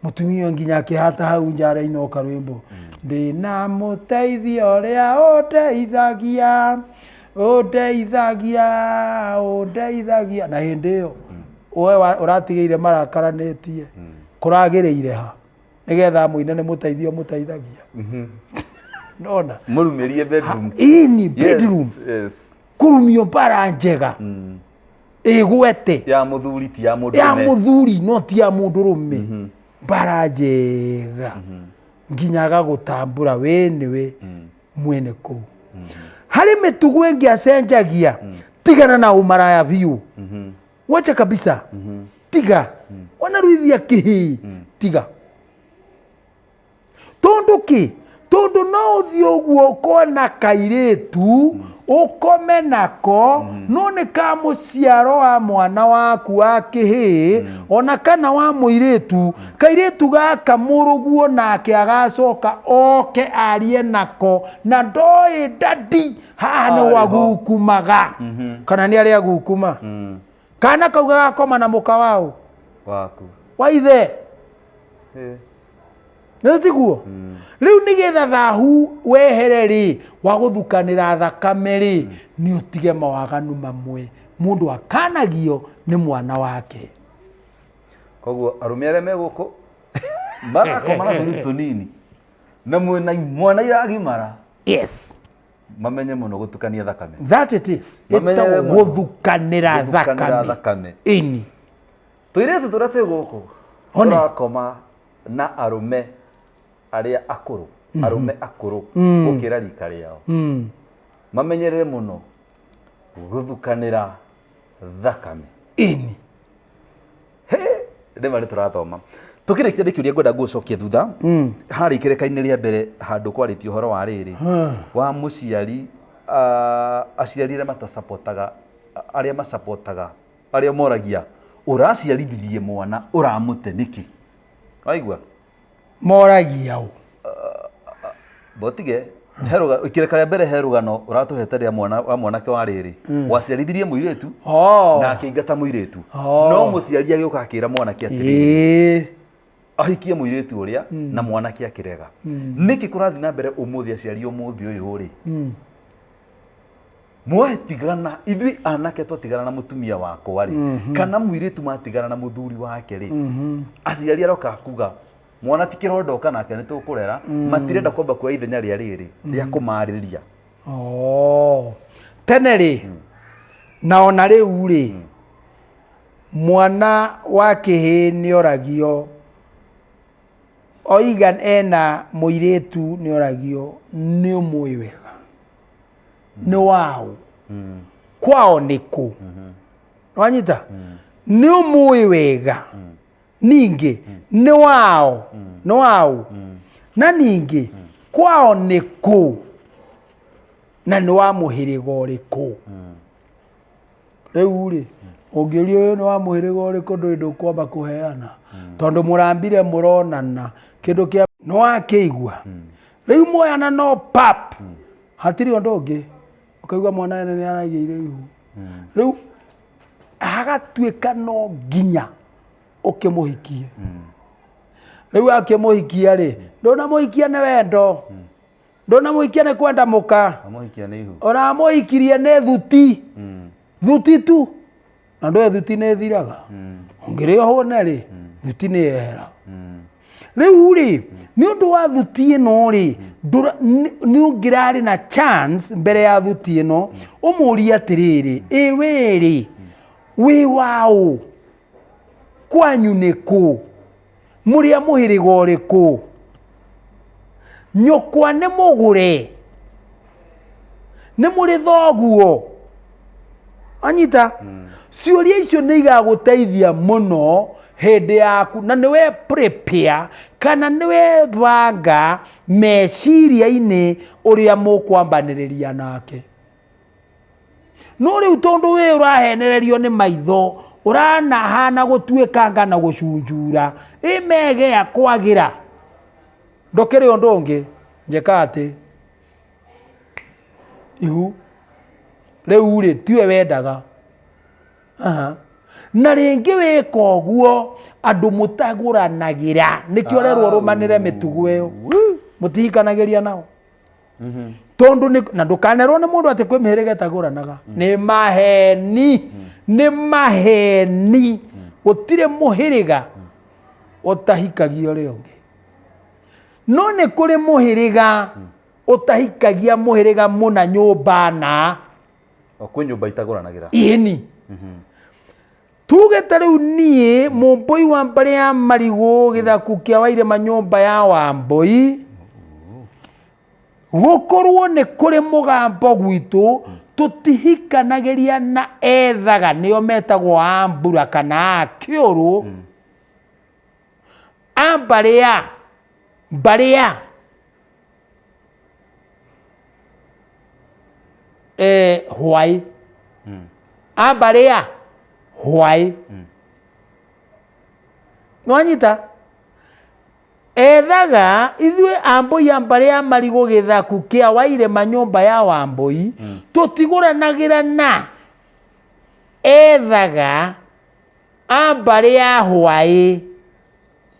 Mũtumia ũyũ nginya akĩhata hau nja araina o karwĩmbo. Ndĩna mũteithia ũrĩa ũndeithagia, ũndeithagia, ũndeithagia. Na hĩndĩ ĩyo we ũratigĩire marakaranĩtie, kũragĩrĩire ha? Nĩgetha amũine nĩ mũteithia ũmũteithagia. Nona? Mũrumĩrie bedroom. Ini bedroom. Yes, yes. Kũrumio mbara njega. Ĩgwete. Ya mũthuri ti ya mũndũrũme. Ya mũthuri no ti ya mũndũrũme. Mbara njega. Nginya agagũtambũra we nĩwe mwene kũu. Harĩ mĩtugo ĩngĩ acenjagia. Tigana na ũmaraya biũ. Wacha kabisa. Tiga. Wanaruithia kĩhĩĩ. Tiga. Tondũ kĩ? Tondũ no ũthiĩ ũguo ũkona kairĩtu ũkome nako no nĩ ka mũciaro wa mwana waku wa kĩhĩĩ ona kana wa mũirĩtu kairĩtu gaka mũrũguo nake agacoka oke arie nako na ndoĩ dadi haha nĩ Arĩ ho. gwagukumaga kana nĩ arĩa gukuma kana kau gagakoma na mũka waũ Waku. Wa ithe. Eh. Nĩ tiguo? Rĩu nĩgetha thahu wehere rĩ, wa gũthukanĩra thakame rĩ, nĩ ũtige mawaganu mamwe. Mũndũ akanagio nĩ mwana wake. Koguo arũme arĩa me gũkũ marakoma na tũirĩtu tũnini na mwĩna imwana iragimara. Yes. Mamenye mũno gũtukania thakame. That it is. Mamenyere Ĩtagwo mũno. gũthukanĩra Gũthukanĩra thakame. thakame. Ĩni. Tũirĩtu tũrĩa twĩ gũkũ One. tũrakoma na arũme arĩa akũrũ, arũme akũrũ gũkĩra rika rĩao. Mamenyerere mũno gũthukanĩra thakame. Ĩni. He, rĩma nĩ tũrathoma. Tũkĩrĩkia nĩ kĩũria ngwenda gũcokia thutha. Harĩa ikereka-inĩ rĩa mbere handũ kwarĩtio ũhoro wa rĩrĩ wa mũciari, aciari arĩa matasapotaga, arĩa masapotaga, arĩa moragia ũraciarithirie mwana ũramũte nĩkĩ? Waigua? Moragia ũ? Botige, ikereka rĩa mbere he rũgano ũratũhete rĩa mwana wa mwanake wa rĩrĩ. Waciarithirie mũirĩtu na akĩingata mũirĩtu. No mũciari agĩũka akĩra mwanake atĩrĩrĩ, ahikie mũirĩtu ũrĩa na mwanake akĩrega. Nĩkĩ kũrathiĩ na mbere ũmũthĩ aciari ũmũthĩ ũyũ rĩ? Mwatigana, ithuĩ anake twatigana na mũtumia wakwa rĩ, kana mũirĩtu matigana na mũthuri wake rĩ, aciari aroka kuga mwana ti kĩrondoka nake nĩ tũkũrera, matirenda kwamba kuoya ithenya rĩa rĩrĩ rĩa kũmarĩria. Tene rĩ, na ona rĩu rĩ, mwana wa kĩhĩĩ nĩoragio oiga ena mũirĩtu nĩoragio nĩ ũmũĩ wega, nĩ waũ, kwao nĩ kũ, wanyita, nĩ ũmũĩ wega, ningĩ nĩ wao, nĩ waũ, na ningĩ kwao nĩ kũ, na nĩ wa mũhĩrĩga ũrĩkũ. Rĩu rĩ, ũngĩũria ũyũ nĩ wa mũhĩrĩga ũrĩkũ ndũrĩ ndũkwamba kũheana, tondũ mũrambire mũronana kĩndũ kĩa nĩ wakĩigua. Rĩu muoyana no pap, hatirĩ ũndũ ũngĩ, ũkaigua mwana ene nĩ aragĩire ihu. Rĩu hagatuĩka no nginya ũkĩmũhikie. Rĩu akĩmũhikia rĩ, ndũnamũhikia nĩ wendo, ndũnamũhikia nĩ kwenda mũka, Amũhikia nĩ ihu. Ũramũhikirie nĩ thuti. Thuti tu. Na ndũĩ thuti nĩ ĩthiraga. Ũngĩrĩa ũhũne rĩ, thuti nĩ yehera. Rĩu rĩ, nĩ ũndũ wa thuti ĩno rĩ, nĩ ũngĩrarĩ na chance mbere ya thuti ĩno, ũmũrie atĩrĩrĩ, ĩ we rĩ, wĩ waũ? Kwanyu nĩ kũ? Mũrĩ a mũhĩrĩga ũrĩkũ? Nyũkwa nĩ mũgũre? Nĩ mũrĩ thoguo? Anyita? Ciũria icio nĩ igagũteithia mũno hĩndĩ yaku, na nĩwe prepare kana nĩwe banga meciria-inĩ ũrĩa mũkwambanĩrĩria nake. No rĩu tondũ wĩ ũrahenererio nĩ maitho, ũranahana gũtuĩkanga na gũcunjura, ĩ megea kwagĩra. Ndũkĩrĩ ũndũ ũngĩ, njĩka atĩ ihu rĩu rĩ tiwe wendaga. Aha. Na rĩngĩ wĩka ũguo andũ mũtagũranagĩra, nĩkĩo ũrerwo ũrũmanĩre mĩtugo ĩyo, mũtihikanagĩria nao. Tondũ nĩ na ndũkanerwo nĩ mũndũ atĩ kwĩ mĩhĩrĩga ĩtagũranaga. Nĩ maheni, nĩ maheni. Gũtirĩ mũhĩrĩga ũtahikagia ũrĩa ũngĩ. No nĩ kũrĩ mũhĩrĩga ũtahikagia mũhĩrĩga mũna nyũmba na. O kwĩ nyũmba itagũranagĩra. Ĩni. Tuge ta rĩu niĩ mũmbũi wa mbarĩ ya marigũ gĩthaku kĩa Wairĩma nyũmba ya Wambũi, gũkorwo nĩ kũrĩ mũgambo gwitũ tũtihikanagĩria na ethaga nĩo metagwo a mbura kana a kĩũrũ, a mbarĩ ya mbarĩ ya hwaĩ, a mbarĩ ya hwaĩ. Nĩwanyita? Ethaga ithuĩ ambũi a mbarĩ ya marigũ gĩthaku kĩa Wairĩma nyũmba ya Wambũi, tũtigũranagĩra na ethaga a mbarĩ ya hwaĩ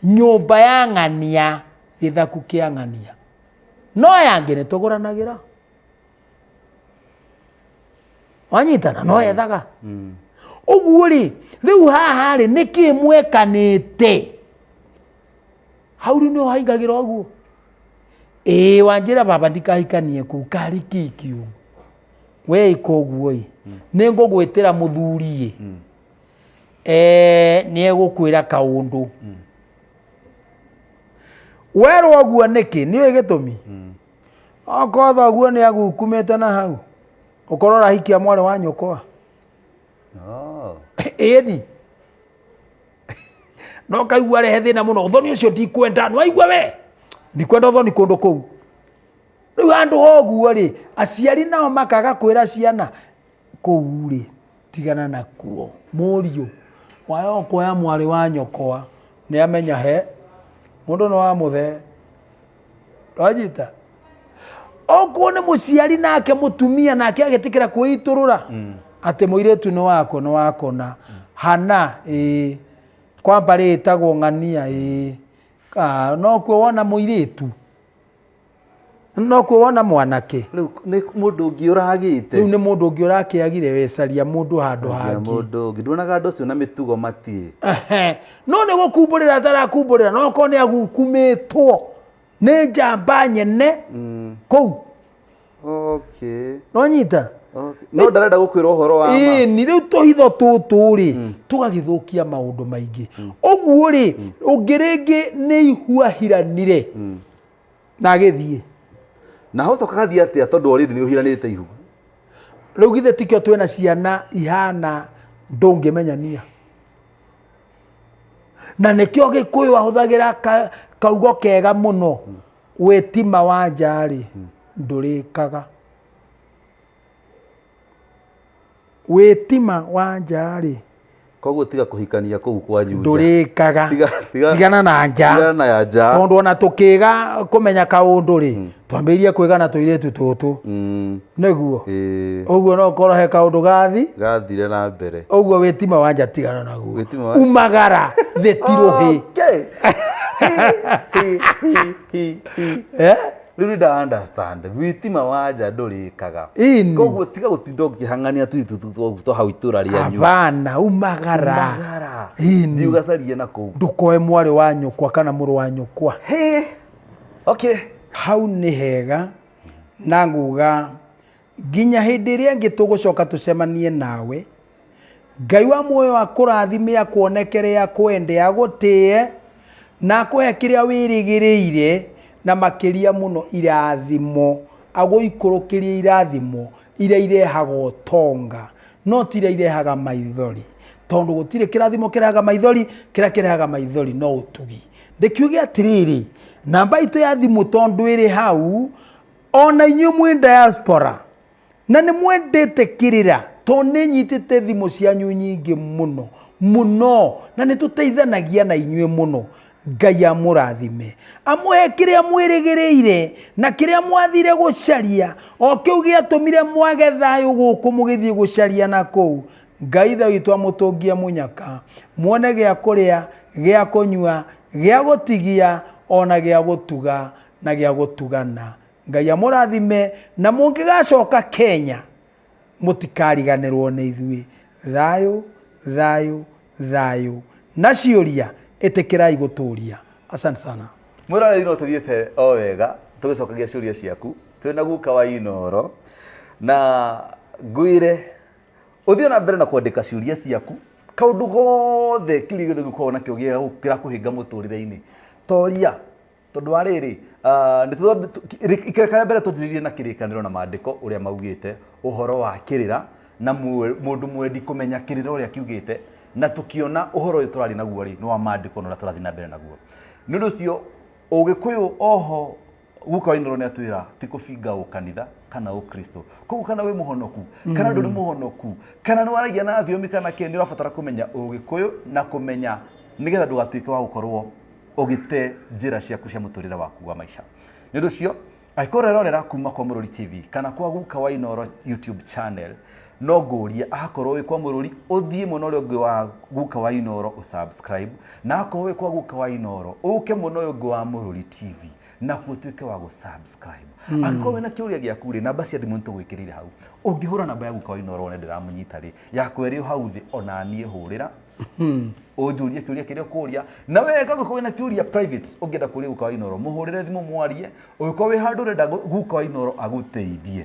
nyũmba ya ng'ania gĩthaku kĩa ng'ania. No yangĩ nĩ tũgũranagĩra. Wanyitana? No ethaga. Ũguo rĩ, rĩu haha rĩ, nĩkĩ mwekanĩte? Hau rĩu nĩho haingagĩra ũguo. Ĩĩ wanjĩra baba ndikahikanie kũu, karĩ kĩ kĩũru? We ĩka ũguo ĩ, nĩ ngũgwĩtĩra mũthuri ĩ, nĩ egũkwĩra kaũndũ. Werwo ũguo nĩkĩ? Nĩ ũĩ gĩtũmi? Okorwo thoguo nĩ agukumĩte na hau, ũkorwo ũrahikia mwarĩ wa nyũkwa. Ĩni. No kaigua rehe thĩna mũno, ũthoni ũcio ndikwenda, nĩwaigua we? Ndikwenda ũthoni kũndũ kũu. Rĩu handũ ha ũguo rĩ, aciari nao makaga kwĩra ciana, kũu rĩ, tigana nakuo. Mũriũ, waya ũkuoya mwarĩ wa nyũkwa, nĩ amenya he, mũndũ nĩ wa mũthee. Wanyita? Okorwo nĩ mũciari nake mũtumia nake agĩtĩkĩra kwĩitũrũra atĩ mũirĩtu nĩ wako nĩ wakona hana ĩĩ kwa mbarĩ ĩtagwo ng'ania ĩĩ nokuo wona mũirĩtu nokuo wona mwanake. Rĩu nĩ mũndũ ũngĩ ũragĩte. Rĩu nĩ mũndũ ũngĩ ũrakĩagire wecaria mũndũ handũ Caria hangĩ. Mũndũ ũngĩ nduonaga andũ acio na mĩtugo matiĩ. Ehe. No nĩ gũkumbũrĩra atarakumbũrĩra, no okorwo nĩ agukumĩtwo nĩ njamba nyene kũu. Nonyita? Okay. No ndarenda gũkwĩra ũhoro wa ma. Ĩni, rĩu tũhitho tũtũ rĩ, tũgagĩthũkia maũndũ maingĩ. Ũguo rĩ, ũngĩ rĩngĩ nĩ ihu ahiranire na agĩthiĩ. Na hocoka gathiĩ atĩa tondũ already nĩ ũhiranĩte ihu? Rĩu githĩ tikĩo twĩna ciana ihana ndũngĩmenyania? Na nĩkĩo Gĩkũyũ ahũthagĩra kaugo kega mũno, wĩtima wa nja rĩ, ndũrĩkaga. Wĩtima wa nja rĩ, Koguo tiga kũhikania kũu kwanyu nja. Ndũrĩkaga. Tigana na nja. Tigana na ya nja. Tondũ ona tũkĩga kũmenya kaũndũ rĩ, twambĩrĩirie kwĩgana tũirĩtu tũtũ. Nĩguo. Ũguo no ũkorwo he kaũndũ gathi. Gathire na mbere. Ũguo wĩtima wa nja tigana naguo. Wĩtima wa Umagara thĩ ti rũhĩ. Okay. Hi, hi, hi, hi. Rĩu nĩ nda understand witima wa nja ndũrĩkaga. Ĩni. Koguo tiga gũtinda ũkĩhang'ania tũitũ twa hau itũra rĩanyu. Hapana, umagara. Umagara. Ĩni. Thiĩ ũgacarie na kũu. Ndũkoe mwarĩ wa nyũkwa kana mũrũ wa nyũkwa. He. Okay. Hau nĩ hega na nguga nginya hĩndĩ ĩrĩa ĩngĩ tũgũcoka tũcemanie nawe. Ngai wa muoyo akũrathime, akuonekere, akwende, agũtĩe na akũhe kĩrĩa wĩrĩgĩrĩire, na makĩria mũno irathimo, agũikũrũkĩrie irathimo iria irehaga ũtonga, no ti iria irehaga maithori, tondũ gũtirĩ kĩrathimo kĩrehaga maithori, kĩrĩa kĩrehaga maithori no ũtugi. Ndĩkiuge atĩrĩrĩ, namba itũ ya thimũ tondũ ĩrĩ hau, ona inyuĩ mwĩ diaspora, Na nĩ mwendete kĩrĩra, tondũ nĩ nyitĩte thimũ cianyu nyingĩ mũno mũno, na nĩ tũteithanagia na inyuĩ mũno. Ngai amũrathime, amũhe kĩrĩa mwĩrĩgĩrĩire na kĩrĩa mwathire gũcaria, o kĩu gĩatũmire mwage thayũ gũkũ mũgĩthiĩ gũcaria na kũu. Ngai Ithe witũ amũtũngie mũnyaka, muone gĩa kũrĩa, gĩa kũnyua, gĩa gũtigia, ona gĩa gũtuga na gĩa gũtugana. Ngai amũrathime, na mũngĩgacoka Kenya mũtikariganĩrwo nĩ ithuĩ. Thayũ, thayũ, thayũ. Na ciũria, ĩtĩkĩrai gũtũria. Asante sana. Mwĩroreri no tũthiĩte o wega tũgĩcokagia ciũria ciaku twĩna guka wa Inooro na ngwĩre ũthiĩ na mbere na kwandĩka ciũria ciaku kaũndũ gothe kĩũria gĩothe ũngĩkorwo nakĩo gĩa kĩrakũhĩnga mũtũrĩre-inĩ toria tondũ wa rĩrĩ ikereka rĩa mbere twanjĩrĩirie na kĩrĩkanĩro na maandĩko ũrĩa maugĩte ũhoro wa kĩrĩra na mũndũ mwendi kũmenya kĩrĩra ũrĩa kiugĩte na tũkĩona ũhoro ũyũ tũrarĩ naguo rĩ nĩ wa maandĩko na ũrĩa tũrathiĩ na mbere naguo nĩ ũndũ ũcio ũgĩkũyũ oho guka wa Inooro nĩ atwĩra ti kũbinga ũkanitha kana ũkristo koguo kana wĩ mũhonoku kana ndũrĩ mũhonoku kana nĩ waragia na thiomi kana kĩ nĩ ũrabatara kũmenya ũgĩkũyũ na kũmenya nĩgetha ndũgatuĩke wa gũkorwo ũgĩte njĩra ciaku cia mũtũrĩre waku wa maica nĩ ũndũ ũcio angĩkorwo ũrerorera kuma kwa Mũrũri TV kana kwa guka wa Inooro YouTube channel no ngũrie akorwo wĩ kwa Mũrũri ũthiĩ mwena ũrĩa ũngĩ wa guka wa Inooro ũsubscribe na akorwo wĩ kwa guka wa Inooro ũke mwena ũyũ ũngĩ wa Mũrũri TV nakuo ũtuĩke wa gũ-subscribe angĩkorwo wĩna kĩũria gĩaku rĩ namba cia thimũ nĩtũgwĩkĩrĩire hau ũngĩhũra namba ya guka wa Inooro wone ndĩramũnyita rĩ yakwa ĩrĩ o hau thĩ ona niĩ hũrĩra ũnjũrie kĩũria kĩrĩa ũkũria na wega ũngĩkorwo wĩna kĩũria private ũngĩenda kũria guka wa Inooro mũhũrĩre thimũ mwarie ũngĩkorwo wĩ handũ ũrenda guka wa Inooro agũteithie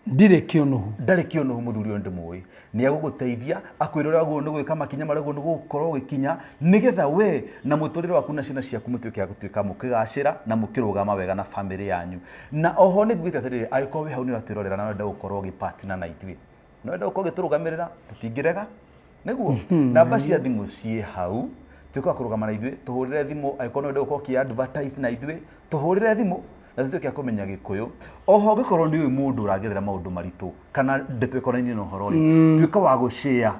Ndirĩ kĩũnũhu. Ndarĩ kĩũnũhu mũthuri ũyũ ndĩmũĩ. Nĩ egũgũteithia akwĩre ũrĩa wagĩrĩirwo nĩ gwĩka makinya marĩa wagĩrĩirwo nĩ gũkorwo ũgĩkinya nĩgetha we na mũtũrĩre waku na ciana ciaku mũtuĩke a gũtuĩka mũkĩgacĩra na mũkĩrũgama wega na bamĩrĩ yanyu. Na oho nĩ ngugĩte atĩrĩrĩ, angĩkorwo wĩ hau nĩ ũratwĩrorera na ũrenda gũkorwo ũgĩ partner na ithuĩ, na ũrenda gũkorwo ũgĩtũrũgamĩrĩra, tũtingĩrega. Nĩguo? Namba cia thimũ ciĩ hau, tuĩka wa kũrũgama na ithuĩ, tũhũrĩre thimũ angĩkorwo nĩ ũrenda gũkorwo ũkĩ advertise na ithuĩ, tũhũrĩre thimũ na tũtuĩke a kũmenya gĩkũyũ. Oho ũngĩkorwo nĩ ũĩ mũndũ ũragerera maũndũ maritũ kana ndeto ĩkonainie na ũhoro rĩ, tuĩka wa gũ share,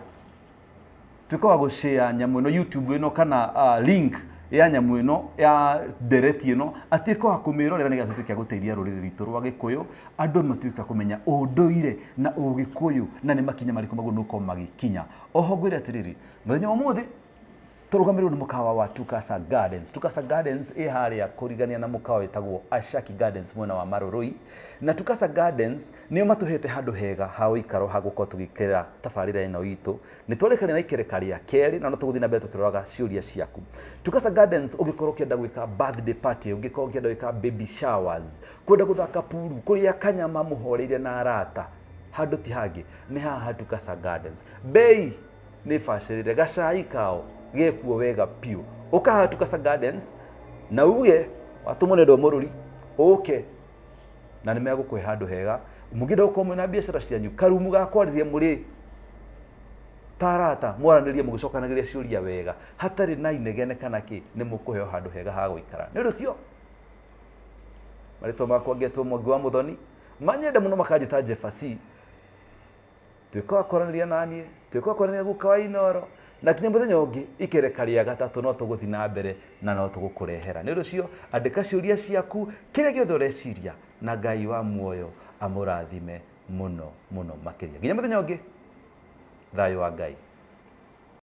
tuĩka wa gũ share nyamũ ĩno YouTube ĩno kana link ya nyamũ ĩno ya ndereti ĩno, atuĩke wa kũmĩrorera nĩgetha tũtuĩke a gũteithia rũrĩrĩ rwitũ rwa gĩkũyũ, andũ matuĩke a kũmenya ũndũire na ũgĩkũyũ na nĩ makinya marĩkũ magĩrĩirwo nĩ gũkorwo magĩkinya. Oho ngwĩre atĩrĩrĩ, mũthenya wa ũmũthĩ tũrũgamĩrĩirwo nĩ mũkawa wa Tukasa Gardens. Tukasa Gardens ĩ harĩa kũrigania na mũkawa wĩtagwo Ashaki Gardens mwena wa Marurui. Na Tukasa Gardens nĩo matũhete handũ hega ha ũikaro ha gũkorwo tũgĩkĩra tabarĩra ĩno itũ. Nĩ twarĩkania na ikereka rĩa kerĩ na no tũgũthiĩ na mbere tũkĩroraga ciũria ciaku. Tukasa Gardens ũngĩkorwo ũkĩenda gwĩka birthday party, ũngĩkorwo ũkĩenda gwĩka baby showers, kwenda gũthaka puru, kũrĩa kanyama mũhoreire na arata, handũ ti hangĩ nĩ haha Tukasa Gardens. Bei nĩ bacĩrĩre, gacai kao gekuo wega biũ. Ũka haha Tukasa Gardens na uge watũmwo nĩ andũ a Mũrũri ũke na nĩ megũkũhe handũ hega. Mũngĩenda gũkorwo mwĩna biacara cianyu, karumu ga kwarĩria mũrĩ ta arata, mwaranĩrie mũgĩcokanagĩria ciũria wega hatarĩ na inegene kana kĩ, nĩ mũkũheo handũ hega ha gũikara. Nĩ ũndũ ũcio marĩtwa makwa ngetwo Mwangi wa Mũthoni, manyenda mũno makanjĩta Jefasi. Tuĩka wa kwaranĩria naniĩ, tuĩka wa kwaranĩria guka wa Inooro, na kinya mũthenya ũngĩ ikereka rĩa gatatũ no tũgũthiĩ na mbere na no tũgũkũrehera. Nĩ ũndũ ũcio andĩka ciũria ciaku, kĩrĩa gĩothe ũreciria, na Ngai wa muoyo amũrathime mũno mũno makĩria. Nginya mũthenya ũngĩ, thayũ wa Ngai.